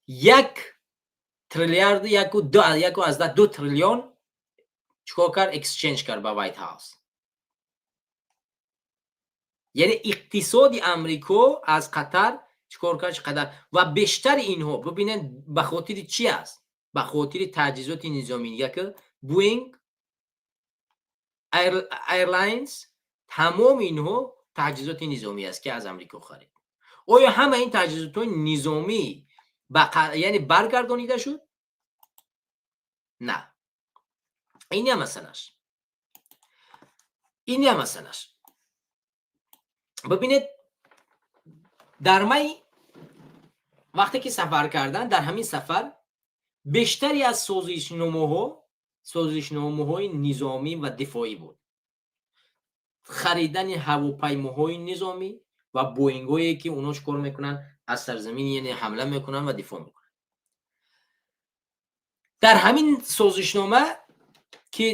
Speaker 1: 1 триллиарду 1,2 триллион чикор кард? Exchange кард ба White House. Яъне иқтисоди Амрико аз Қатар чикор кард, чӣ қадар. Ва бештари инҳо, бибинед, ба хотири чӣ аст? Ба хотири таҷҳизоти низомӣ, яке Boeing Airlines, тамоми инҳо таҷҳизоти низомӣ аст, ки аз Амрико харид. Оё ҳама ин таҷҳизотҳои низомӣ яъне баргардонида шуд? На. Ин я масъалаш, ин я масъалаш. Бибинед, дар май вақте ки сафар кардан, дар ҳамин сафар бештари аз созишномаҳо созишномаҳои низомӣ ва дифоӣ буд: харидани ҳавопаймоҳои низомӣ ва Боингҳое, ки онҳо чӣ кор мекунанд? Аз сарзамин, яъне, ҳамла мекунанд ва дифоъ мекунанд. Дар ҳамин созишнома, ки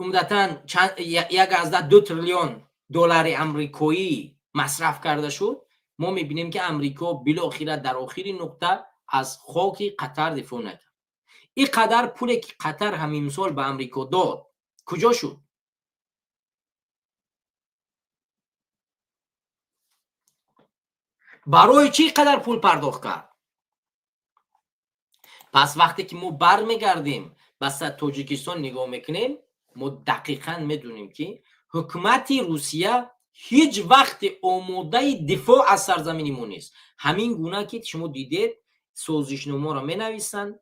Speaker 1: умдатан 1,2 триллион доллари амрикоӣ масраф карда шуд, мо мебинем, ки Амрико билохира дар охири нуқта аз хоки Қатар дифоъ накард. Ин қадар пуле, ки Қатар ҳамимсол ба Амрико дод, куҷо шуд? Барои чӣ қадар пул пардохт кард? Пас вақте ки мо бармегардем, ба Тоҷикистон нигоҳ мекунем, мо дақиқан медонем, ки ҳукумати Русия ҳеҷ вақте омодаи дифоъ аз сарзамини мо нест. Ҳамин гуна ки шумо дидед, созишномаро менависанд,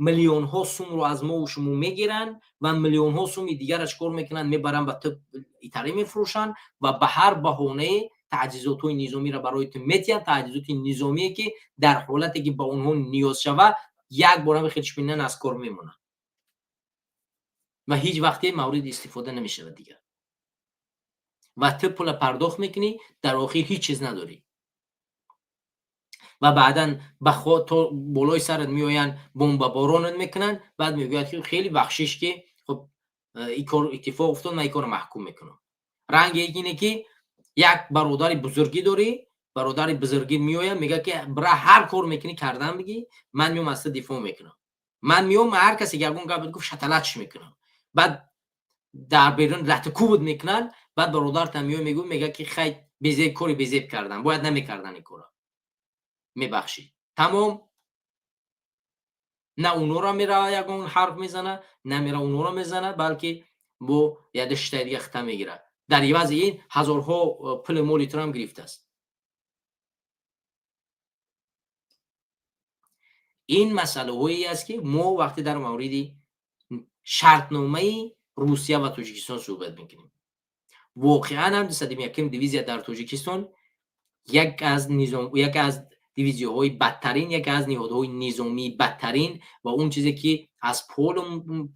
Speaker 1: миллионҳо сумро аз мову шумо мегиранд ва миллионҳо суми дигараш кор мекунанд, мебаранд, ба Италия мефурӯшанд ва ба ҳар баҳонае таҷҳизотҳои низомиро барои ту метиҳанд, таҷҳизоти низомие, ки дар ҳолате ки ба онҳо ниёз шавад, як бор ҳами хелшбинан аз кор мемонад ва ҳеҷ вақте мавриди истифода намешавад дигар. Ва ту пула пардохт мекунӣ, дар охир ҳеҷ чиз надорӣ. Ва баъдан то болои сарат меоянд, бомбаборонат мекунанд. Баъд мегӯяд, ки хеле бахшиш, ки хуб, ин кор иттифоқ уфтод, ман ин корро маҳкум мекунам. Ранги ине ки як бародари бузургӣ дорӣ, бародари бузургӣ меояд, мегӯяд, ки бира, ҳар кор мекунӣ, кардан бигӣ, ман меом, аз ту дифоъ мекунам, ман меом, ҳар касе ки ягон гап гуфт, шаталатш мекунам. Баъд дар берун латукуб мекунанд. Баъд бародартам меояд, мегӯ, мегӯяд, ки хай, безеб, кори безеб кардан, бояд намекардан ин корро, мебахшӣ. Тамом. На унора мерава ягон ҳарф мезана, на мера унора мезана, балки бо яде штаи дига хита мегирад. Дар ивази ин ҳазорҳо пули моли туро ҳам гирифтааст. Ин масъалаҳое аст, ки мо вақте дар мавриди шартномаи Русия ва Тоҷикистон суҳбат мекунем, воқеан ҳам 201-м дивизия дар Тоҷикистон як аз низом, як аз дивизияҳои бадтарин, яке аз ниҳодҳои низомии бадтарин ва он чизе ки аз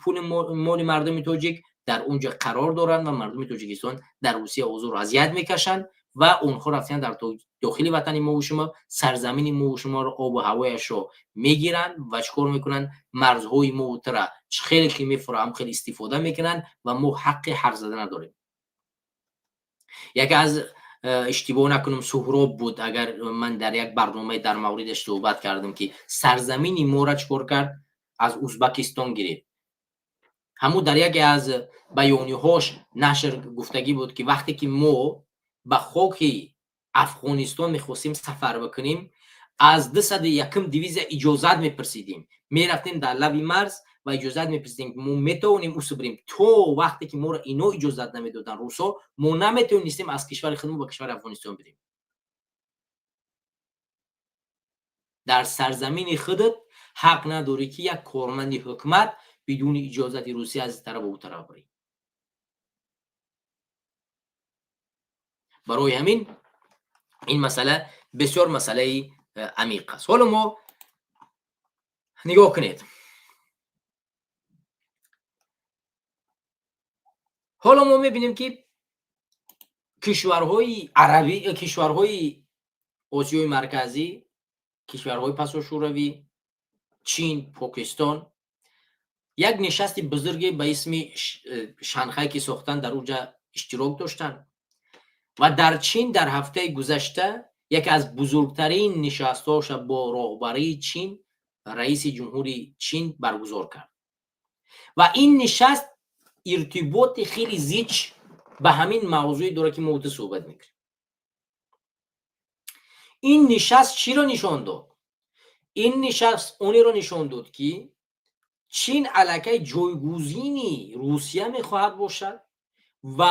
Speaker 1: пули моли мардуми тоҷик дар он ҷо қарор доранд ва мардуми Тоҷикистон дар Русия озору азият мекашанд ва онҳо рафтан дар дохили ватани мову шумо, сарзамини мову шуморо, обу ҳавояшро мегиранд ва чӣ кор мекунанд? Марзҳои мову тура чӣ хеле ки мефурам, хеле истифода мекунанд ва мо ҳаққи ҳарф зада надорем. Яке аз, иштибоҳ накунам, Суҳроб буд, агар ман дар як барномае дар мавридаш суҳбат кардам, ки сарзамини моро чӣ кор кард? Аз Узбакистон гирифт. Ҳамун дар яке аз баёниҳош нашр гуфтагӣ буд, ки вақте ки мо ба хоки Афғонистон мехостем сафар бикунем, аз 201-м дивизия иҷозат мепурсидем, мерафтем дар лаби марз ва иҷозат мепурсидем, ки мо метавонем усубрем. То вақте ки моро ино иҷозат намедоданд, русо, мо наметавонистем аз кишвари худмо ба кишвари Афғонистон бирем. Дар сарзамини худат ҳақ надорӣ, ки як корманди ҳукумат бидуни иҷозати Русия аз тараф ба ӯ тараф барӣ. Барои ҳамин ин масъала бисёр масъалаи амиқ аст. Ҳоло мо нигоҳ кунед. Ҳоло мо мебинем, ки кишварҳои арабӣ, кишварҳои Осиёи Марказӣ, кишварҳои пасошӯравӣ, Чин, Покистон як нишасти бузурге ба исми Шанхай ки сохтанд, дар уҷа иштирок доштанд. Ва дар Чин дар ҳафтаи гузашта яке аз бузургтарин нишастҳоша бо роҳбарии Чин раиси ҷумҳури Чин баргузор кард. Ва ин нишаст иртиботи хеле зич ба ҳамин мавзӯе дорад, ки мо ӯта суҳбат мекунем. Ин нишаст чиро нишон дод? Ин нишаст онеро нишон дод, ки Чин аллакай ҷойгузини Русия мехоҳад бошад ва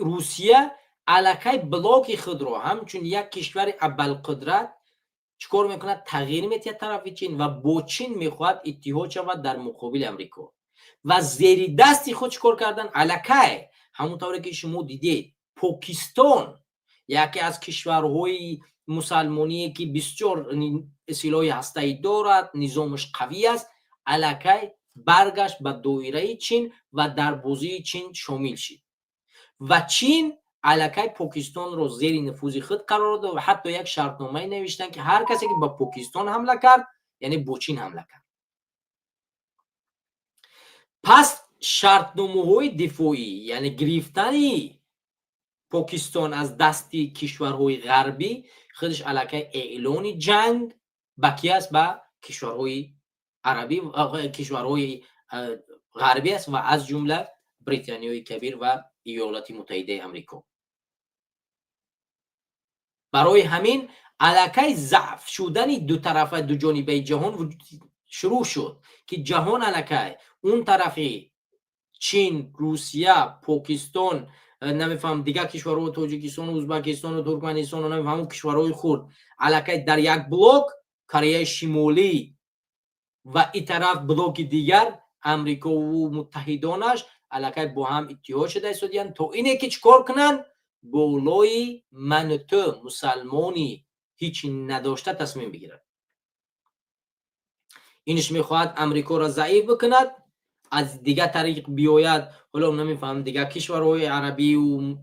Speaker 1: Русия аллакай блоки худро ҳамчун як кишвари абарқудрат чӣ кор мекунад? Тағйир метиҳад тарафи Чин ва бо Чин мехоҳад иттиҳод шавад дар муқобили Амрико. Ва зери дасти худ чӣ кор кардан? Аллакай ҳамон тавре ки шумо дидед, Покистон, яке аз кишварҳои мусалмоние, ки бисёр силоҳи ҳастаӣ дорад, низомаш қавӣ аст, аллакай баргашт ба доираи Чин ва дар бозии Чин шомил шид. Ва Чин аллакай Покистонро зери нуфузи худ қарор дод ва ҳатто як шартномае навиштанд, ки ҳар касе ки ба Покистон ҳамла кард, яъне бо Чин ҳамла кард. Пас шартномаҳои дифоӣ, яъне гирифтани Покистон аз дасти кишварҳои ғарбӣ, худаш аллакай эълони ҷанг ба ки аст? Ба кишварҳои арабӣ, кишварҳои ғарбӣ аст ва аз ҷумла Британиёи Кабир ва Иёлоти Муттаҳидаи Амрико. Барои ҳамин аллакай заъф шудани дутарафа, дуҷонибаи ҷаҳон шурӯъ шуд, ки ҷаҳон аллакай он тарафи Чин, Русия, Покистон, намефаҳмам, дигар кишварҳо, Тоҷикистону Ӯзбекистону Туркманистону намефаҳмам, кишварҳои хурд аллакай дар як блок, Кореяи Шимолӣ, ва ин тараф блоки дигар, Амрикову муттаҳидонаш, аллакай бо ҳам иттиҳод шуда истодиянд, то ине ки чӣ кор кунанд? Болои ману ту, мусалмони ҳичи надошта, тасмим бигирад. Инш мехоҳад Амрикоро заиф бикунад, аз дигар тариқ биёяд, ҳоло намефаҳмам, дигар кишварҳои арабию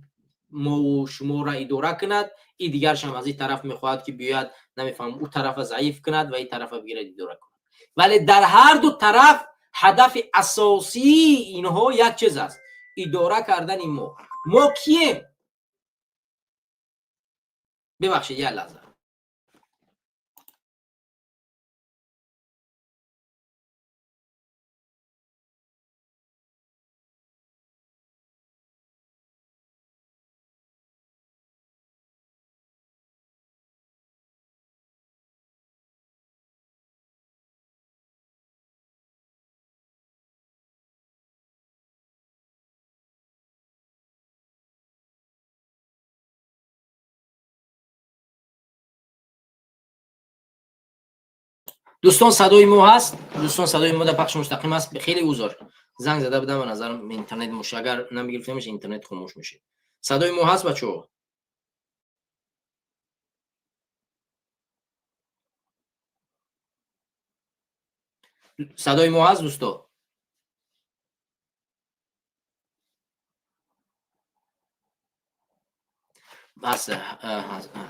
Speaker 1: мову шуморо идора кунад. И дигаршам аз ин тараф мехоҳад, ки биёяд, намефаҳмам, ӯ тарафа заиф кунад ва ин тарафа бигирад, идора кунад. Вале дар ҳар ду тараф ҳадафи асосии инҳо як чиз аст: идора кардани мо. Мо кием? Бибахшед, як лаҳза. Дӯстон, садои мо ҳаст? Дӯстон, садои мо дар пахши мустақим аст? Хеле узр, занг зада будам, ба назарам интернет муш, агар намегирифтемш, интернет хомӯш мешид. Садои мо ҳаст, бачаҳо? Садои мо ҳаст, дӯсто?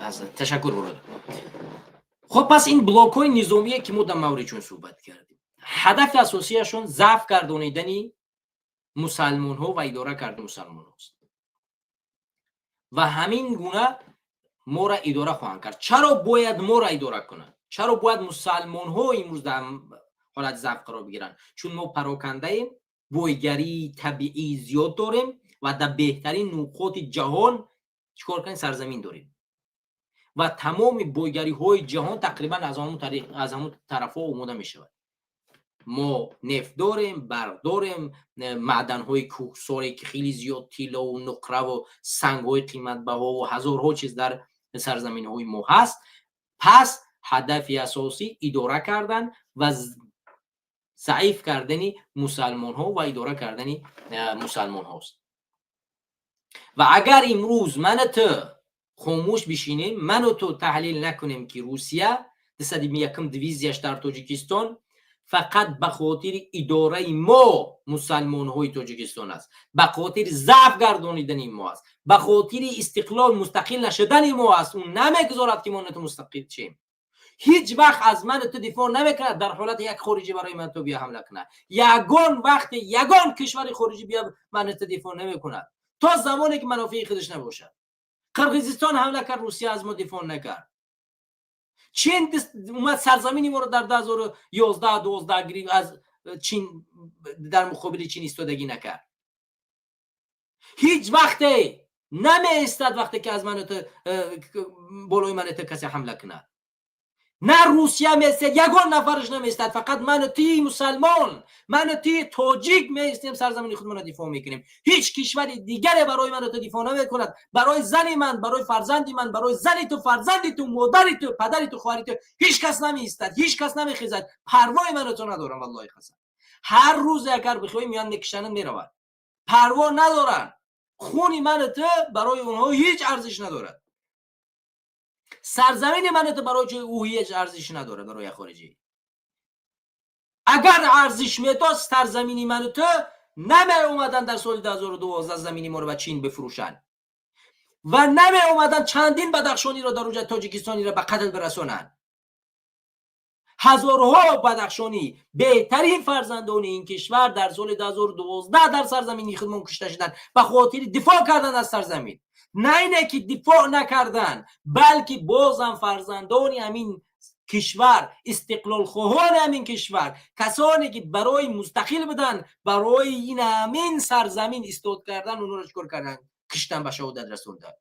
Speaker 1: Ҳаст, ташаккур, бародар. Хоб, пас ин блокҳои низомие, ки мо дар мавридшон суҳбат кардем, ҳадафи асосияшон заъф гардонидани мусалмонҳо ва идора кардани мусалмонҳост ва ҳамин гуна моро идора хоҳанд кард. Чаро бояд моро идора кунанд? Чаро бояд мусалмонҳо имрӯз дар ҳолати заъф қарор бигиранд? Чун мо парокандаем, бойгарии табиӣ зиёд дорем ва дар беҳтарин нуқоти ҷаҳон чӣ кор кунем? Сарзамин дорем ва тамоми бойгариҳои ҷаҳон тақрибан аз ҳамон тариқ, аз ҳамон тарафҳо омода мешавад. Мо нефт дорем, барқ дорем, маъданҳои кӯҳсоре, ки хеле зиёд тиллову нуқраву сангҳои қиматбаҳову ҳазорҳо чиз дар сарзаминҳои мо ҳаст. Пас ҳадафи асосӣ идора кардан ва Заиф кардани мусалмонҳо ва идора кардани мусалмонҳост. Ва агар имрӯз мана ту хомӯш бишинем, ману ту таҳлил накунем, ки Русия 201-м дивизияш дар Тоҷикистон фақат ба хотири идораи мо, мусалмонҳои Тоҷикистон аст, ба хотири заъф гардонидани мо аст, ба хотири истиқлол, мустақил нашудани мо аст. Ӯ намегузорад, ки мо ту мустақил шем. Ҳеҷ вақт аз ман ту дифоъ намекунад дар ҳолати як хориҷӣ барои ман ту бия ҳамла кунад. Ягон вақте ягон кишвари хориҷӣ бия ман ту дифоъ намекунад, то замоне ки манофеи худаш набошад. Қирғизистон ҳамла кард, Русия аз мо дифоъ накард. Чин омад, сарзамини моро дар 2011, 12 гирифт, аз Чин дар муқобили Чин истодагӣ накард. Ҳеҷ вақте намеистад, вақте ки аз ман ту, болои ман ту касе ҳамла кунад. На Русия меистад, ягон нафараш намеистад. Фақат ману ти мусалмон, ману ти тоҷик меистем, сарзамини худмонро дифоъ мекунем. Ҳеҷ кишвари дигаре барои ману ту дифоъ намекунад. Барои зани ман, барои фарзанди ман, барои зани ту, фарзанди ту, модари ту, падари ту, хоҳари ту ҳеҷ кас намеистад, ҳеҷ кас намехезад. Парвои ману ту надорам, валлоҳи қасам. Ҳар рӯзе агар бихоҳӣ, меянд, мекишананд, мераванд. Парво надоранд. Хуни ману ту барои онҳо ҳеҷ арзиш надорад. Сарзамини ман ту барои чӣ ӯ ҳеҷ арзиш надорад барои хориҷӣ. Агар арзиш медошт сарзамини ману ту, намеомаданд дар соли 2012 замини моро ба Чин бифурӯшанд ва намеомаданд чандин бадахшониро дар уҷа тоҷикистониро ба қатл бирасонанд. Ҳазорҳо бадахшонӣ, беҳтарин фарзандони ин кишвар, дар соли 2012 дар сарзамини худмон кушта шуданд ба хотири дифоъ кардан аз сарзамин. На ине ки дифоъ накарданд, балки бозам фарзандони ҳамин кишвар, истиқлолхоҳони ҳамин кишвар, касоне ки барои мустақил буданд, барои ин ҳамин сарзамин истод кардан, онҳоро чикор карданд? Киштан, ба шаҳодат расонданд.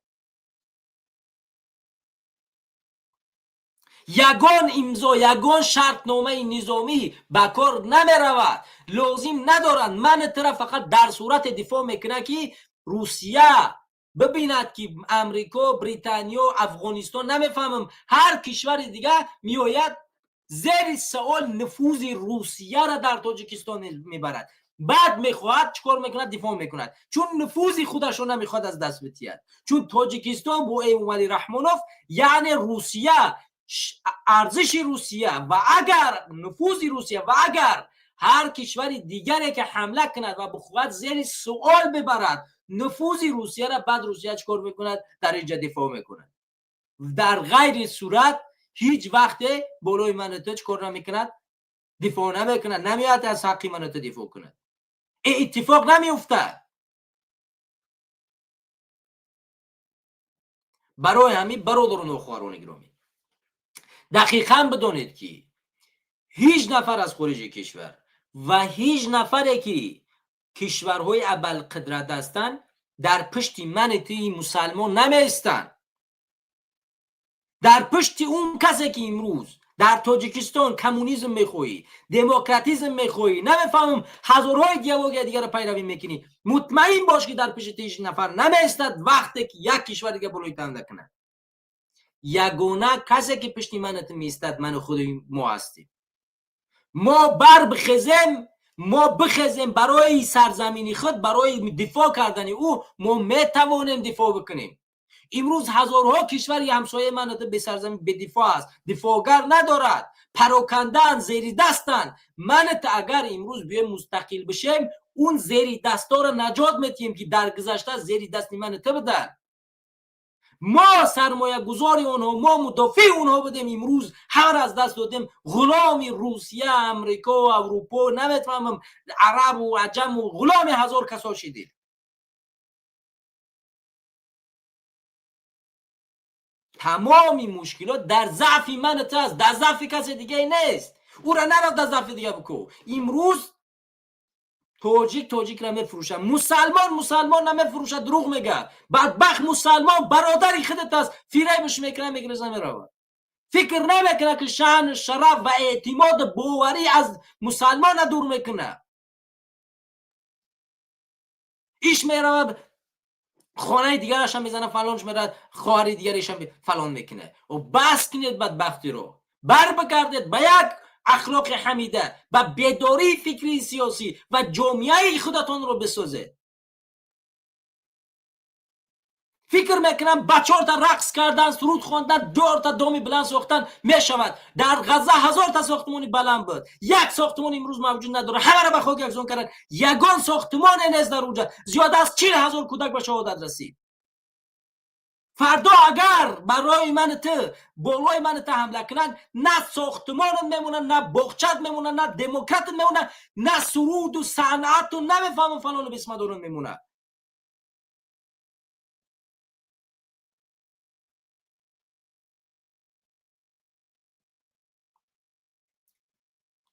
Speaker 1: Ягон имзо, ягон шартномаи низомӣ ба кор намеравад, лозим надоранд. Ман тура фақат дар сурате дифоъ мекунад, ки Русия бибинад, ки Амрико, Британиё, Афғонистон, намефаҳмам, ҳар кишвари дигар меояд, зери савол нуфузи Русияро дар Тоҷикистон мебарад. Баъд мехоҳад, чӣ кор мекунад? Дифоъ мекунад, чун нуфузи худашро намехоҳад аз даст бидиҳад. Чун Тоҷикистон бо Эмомалӣ Раҳмонов яъне Русия, арзиши Русия ва агар нуфузи Русия ва агар ҳар кишвари дигаре ки ҳамла кунад ва бихоҳад зери суол бибарад нуфузи Русияро, баъд Русия чӣ кор мекунад? Дар инҷа дифоъ мекунад. Дар ғайри сурат ҳеҷ вақте болои ману ту чӣ кор намекунад? Дифоъ намекунад, намеояд аз ҳаққи ману ту дифоъ кунад. Иттифоқ намеуфтад. Барои ҳамин, бародарону хоҳарони гиромӣ, дақиқан бидонед, ки ҳеҷ нафар аз хориҷи кишвар ва ҳеҷ нафаре ки кишварҳои абарқудрат ҳастанд, дар пушти мани туи мусалмон намеистанд. Дар пушти он касе ки имрӯз дар Тоҷикистон коммунизм мехоҳӣ, демократизм мехоҳӣ, намефаҳмам, ҳазорҳо идеология дигарро пайравӣ мекунӣ, мутмаин бош, ки дар пушти ҳеҷ нафар намеистад, вақте ки як кишвар дига болои ту ҳамла кунад. Ягона касе ки пушти ману ту меистад, ману худи мо ҳастем. Мо бар бихезем, мо бихезем барои сарзамини худ, барои дифоъ кардани ӯ. Мо метавонем дифоъ бикунем. Имрӯз ҳазорҳо кишвари ҳамсояи ману ту бесарзамин, бедифоъ аст, дифоъгар надорад, парокандаанд, зеридастанд. Ману ту агар имрӯз биёем, мустақил бишем, он зери дастҳоро наҷот метиҳем, ки дар гузашта зери дасти ману ту буданд. Мо сармоягузори онҳо, мо мудофеи онҳо будем. Имрӯз ҳамаро аз даст додем, ғуломи Русия, Амрико, Аврупо, намефаҳмам, арабу аҷаму, ғуломи ҳазор касо шидем. Тамоми мушкилот дар заъфи ману ту аст, дар заъфи касе дигае нест. Ӯра нарав, дар заъфи дига бикӯ. Имрӯз тоҷик тоҷикро мефурӯшад, мусалмон мусалмон намефурӯшад, дурӯғ мегӯяд. Бадбахт мусалмон бародари худат аст, фиребаш мекунад, мегиреза, меравад. Фикр намекунад, ки шаъну шараф ва эътимоду боварӣ аз мусалмона дур мекунад. Иш меравад, хонаи дигарашам мезанад, фалонш меравад, хоҳари дигарашам фалон мекунад. Бас кунед бадбахтиро, бар бигардед ба як.
Speaker 2: ахлоқи ҳамида ва бедории фикри сиёсӣ ва ҷомеаи худатонро бисозед. Фикр мекунам ба чорта рақс кардан, суруд хондан, дорта доми баланд сохтан мешавад. Дар Ғазза ҳазорта сохтмони баланд буд, як сохтмон имрӯз мавҷуд надорад, ҳамаро ба хок яксон карданд, ягон сохтмоне нест дар онҷа. Зиёда аз 40 000 кӯдак ба шаҳодат расид. Фардо агар барои мани ту, болои мани ту ҳамла кунанд, на сохтмонат мемонад, на боғчат мемонад, на демократат мемонад, на суруду санъату намефаҳмам фалону бисмадорон мемонад.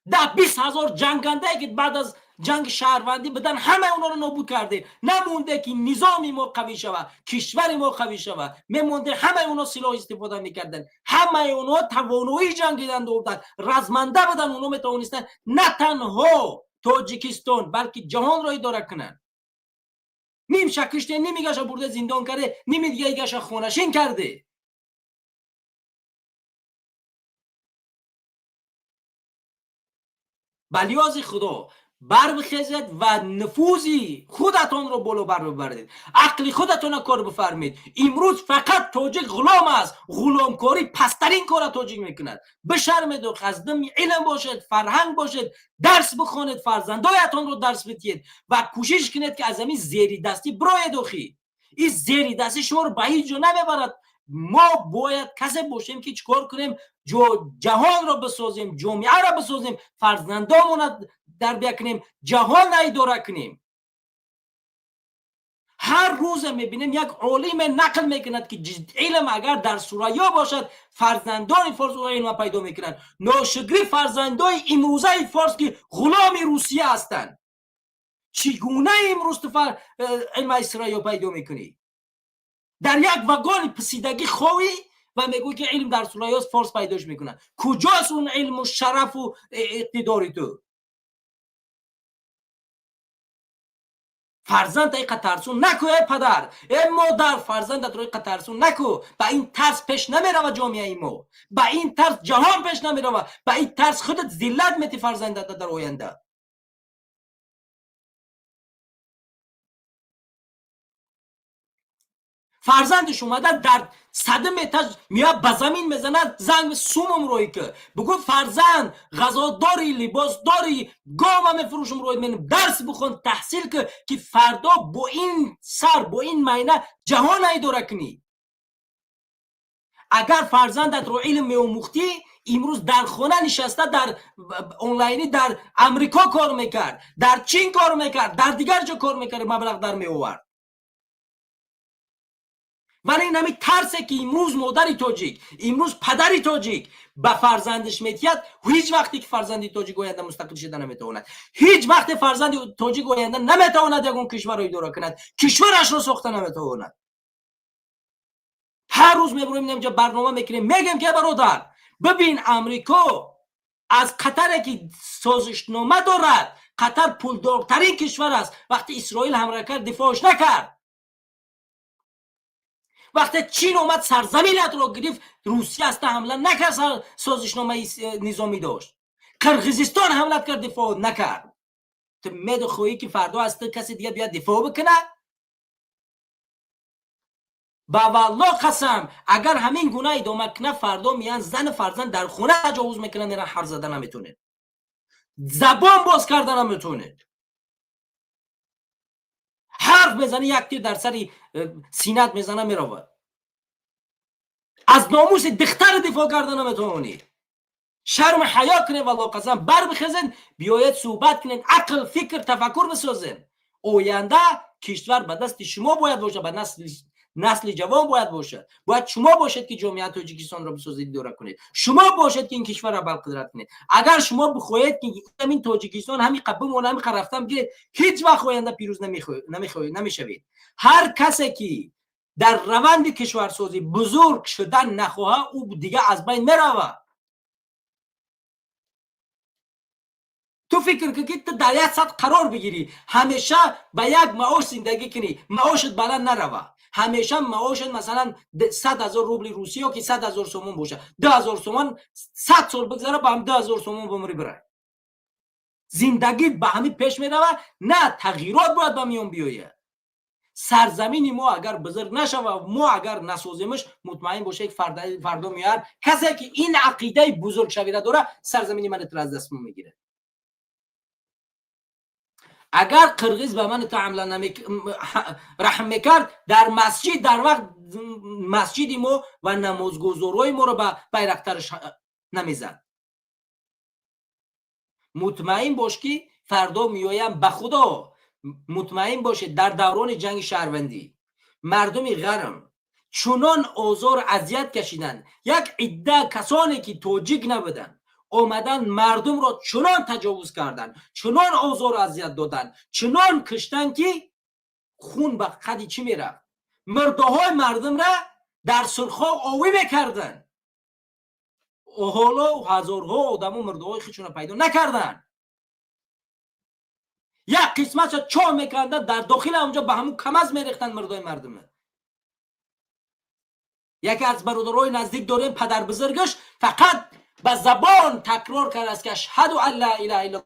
Speaker 2: 10-20 ҳазор ҷангандае ки баъд аз ҷанги шаҳрвандӣ будан, ҳамаи онҳоро нобуд карде. Намонде ки низоми мо қавӣ шавад, кишвари мо қавӣ шавад. Мемонде, ҳамаи онҳо силоҳ истифода мекарданд, ҳамаи онҳо тавоноии ҷангидан доданд, разманда буданд. Онҳо метавонистанд на танҳо Тоҷикистон, балки ҷаҳонро идора кунанд. Нимша киште, нимигаша бурда зиндон карде, ними дигаигаша хонашин карде. Ба лиёзи Худо, барбихезед ва нуфузи худатонро боло бар бибаред, ақли худатонро кор бифармед. Имрӯз фақат тоҷик ғулом аст. Ғуломкорӣ пасттарин кора тоҷик мекунад. Бишармеду аз дами илм бошед, фарҳанг бошед, дарс бихонед, фарзандоятонро дарс бидиҳед ва кӯшиш кунед, ки аз ҳамин зеридастӣ бироед. Охи, ин зеридастӣ шуморо ба ҳеҷ ҷо намебарад. Мо бояд касе бошем, ки чӣ кор кунем? Ҷаҳонро бисозем, ҷомеаро бисозем, фарзандомона тарбия кунем, ҷаҳонро идора кунем. Ҳар рӯза мебинем, як олиме нақл мекунад, ки илм агар дар Сурайё бошад, фарзандони форс ӯ илма пайдо мекунанд. Ношукрӣ, фарзандои имрӯзаи форс, ки ғуломи Русия ҳастанд, чӣ гуна имрӯз ту илмаи Сурайё пайдо мекунӣ? Дар як вагони писидагӣ ховӣ ва мегӯӣ, ки илм дар Сурайёст, форс пайдош мекунад. Куҷост он илму шарафу иқтидори ту? Фарзанда иқа тарсун наку, эй падар, э модар, фарзандатро иқа тарсун наку. Ба ин тарс пеш намерава ҷомеаи мо, ба ин тарс ҷаҳон пеш намерава, ба ин тарс худат зиллат мети фарзандата дар оянда. Фарзандаш омада дар сады метаж меояд, ба замин мезанад, занг сумум рӯй ки бугӯ: «Фарзанд, ғазо дорӣ, либос дорӣ, гова мефурӯшум, рӯй менам, дарс бихон, таҳсил ки, ки фардо бо ин сар, бо ин майна ҷаҳона идора кунӣ». Агар фарзандатро илм меомӯхтӣ, имрӯз дар хона нишаста, дар онлайнӣ дар Амрико кор мекард, дар Чин кор мекард, дар дигар ҷо кор мекард, маблағ дар меовард. Вале ин ҳамин тарсе, ки имрӯз модари тоҷик, имрӯз падари тоҷик ба фарзандаш метиҳад, ҳеҷ вақте ки фарзанди тоҷик оянда мустақил шуда наметавонад. Ҳеҷ вақте фарзанди тоҷик оянда наметавонад ягон кишварро идора кунад, кишварашро сохта наметавонад. Ҳар рӯз мебуроем, инҷа барнома мекунем, мегем, ки бародар, бибин, Амрико аз Қатаре ки созишнома дорад, Қатар пулдортарин кишвар аст, вақти Исроил ҳамла кард, дифоъш накард. Вақте Чин омад, сарзаминатро гирифт, Русия аста ҳамла накард, созишномаи низомӣ дошт. Қирғизистон ҳамла кард, дифоъ накард. Ту медохоҳӣ, ки фардо аз ту касе дига биёяд, дифоъ бикунад? Ба валло қасам, агар ҳамин гуна идома кунад, фардо меян, зану фарзанд дар хона таҷовуз мекунанд, меран, ҳарф зада наметонед, забон боз карда наметонед. Ҳарф мезанӣ, як тир дар сари синат мезана, меравад. Аз номуси духтари дифоъ карда наметавонӣ. Шарму ҳаё кунед, валло қасам, барбихезед, биёед, суҳбат кунед, ақл, фикр, тафаккур бисозед. Оянда кишвар ба дасти шумо бояд бошад, ба насли ҷавон бояд бошад. Бояд шумо бошед, ки ҷомеаи Тоҷикистонро бисозед, идора кунед. Шумо бошед, ки ин кишварро барқудрат кунед. Агар шумо бихоҳед, ки ҳамин Тоҷикистон ҳамин қа бимона, ҳамин қа рафтан бигиред, ҳеҷ вақт оянда пирӯз намешавед. Ҳар касе ки дар раванди кишварсозӣ бузург шудан нахоҳад, ӯ дига аз байн меравад. Ту фикр кун, ки ту дар як сатҳ қарор бигирӣ, ҳамеша ба як маош зиндагӣ кунӣ, маошат баланд нарава. Ҳамеша маошат, масалан, 100 000 рубли русӣ ё ки 100 000 сомон боша, 2000 сомон, 100 сол бигзара, ба ҳам 2000 сомон бумри бира, зиндагӣ ба ҳамин пеш мерава. На, тағйирот бояд ба миён биёяд. Сарзамини мо агар бузург нашава, мо агар насоземаш, мутмаин бошед, фардо меояд касе ки ин ақидаи бузургшавира дора, сарзамини мани туро аз даст мо мегирад. Агар қирғиз ба мани ту ҳамла раҳм мекард, дар масҷид, дар вақт масҷиди мо ва намозгузорҳои моро ба байрақтараш намезад. Мутмаин бош, ки фардо меоям. Ба Худо, мутмаин бошед, дар даврони ҷанги шаҳрвандӣ мардуми ғарм чунон озору азият кашиданд. Як идда касоне ки тоҷик набуданд, омадан, мардумро чунон таҷовуз карданд, чунон озору азият доданд, чунон киштанд, ки хун ба қади чӣ мерафт. Мурдаҳои мардумра дар Сурхоб овӣ мекарданд. Ҳоло ҳазорҳо одамо мурдаҳои худшона пайдо накарданд. Як қисматша чоҳ мекарданд, дар дохили ҳамонҷо ба ҳамун КамАЗ мерехтанд мурдаҳои мардума. Яке аз бародарои наздик дорем, падарбузургаш фақат ба забон такрор кардааст, ки ашҳаду ан ла илаҳа илла,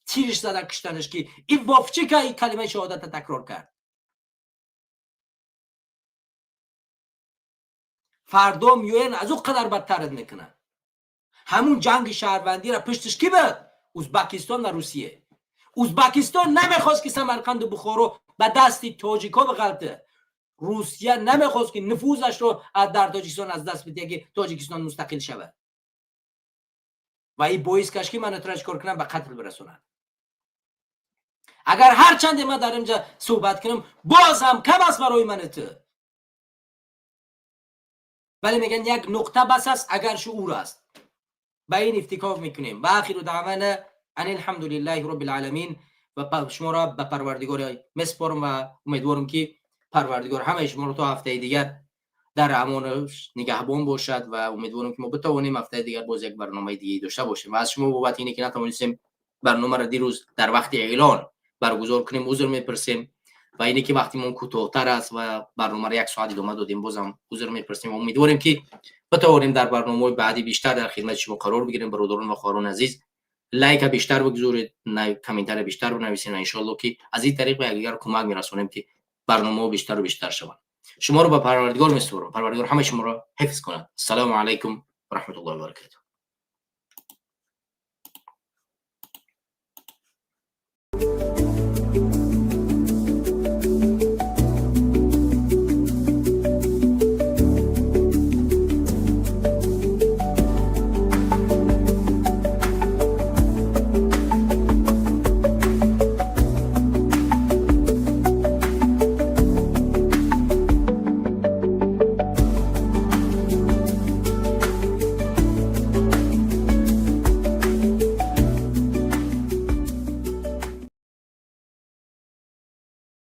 Speaker 2: тириш зада киштанаш, ки ин Вовчика ин калимаи шаҳодата такрор кард. Фардо меоянд, аз ӯ қадар бадтарат мекунанд. Ҳамун ҷанги шаҳрвандиро пуштиш кӣ буд? Узбакистон ва Русия. Узбакистон намехост, ки Самарқанду Бухоро ба дасти тоҷикҳо биғалта. Русия намехост, ки нуфузашро дар Тоҷикистон аз даст бидиҳад, ки Тоҷикистон мустақил шавад. Ва ин боис гашт, ки мана тура чикор кунам, ба қатл бирасонад. Агар ҳарчанде ман дар инҷа суҳбат кунам, боз ҳам кам аст барои мани ту, вале мегӯянд, як нуқта бас аст, агар шуур аст. Ба ин иктифо мекунем. Ва ахиру даъвана ан алҳамду лиллаҳи роббил оламин. Ва шуморо ба Парвардигор месупорам ва умедворам, ки Парвардигор ҳамаи шуморо то ҳафтаи дигар дар амонаш нигаҳбон бошад. Ва умедворам, ки мо битавонем ҳафтаи дигар боз як барномаи дигаи дошта бошем. Ва аз шумо бобати ине ки натавонистем барномаро дирӯз дар вақти эълон баргузор кунем, узр мепурсем. Ва ине ки вақти мо кӯтоҳтар аст ва барномаро як соат идома додем, бозам узр мепурсем. Умедворем, ки битавонем дар барномаҳои баъдӣ бештар дар хидмати шумо қарор бигирем. Бародарон ва хоҳарони азиз, лайка бештар бигузоред, комментария бештар бинависед ва иншоалло, ки аз ин тариқ ба якдигар кӯмак мерасонем, ки барномаҳо бештару бештар шаванд. Шуморо ба Парвардигор месупорам. Парвардигор ҳамаи шуморо ҳифз кунад. Ассалому алайкум ва раҳматуллоҳи ва баракатуҳ.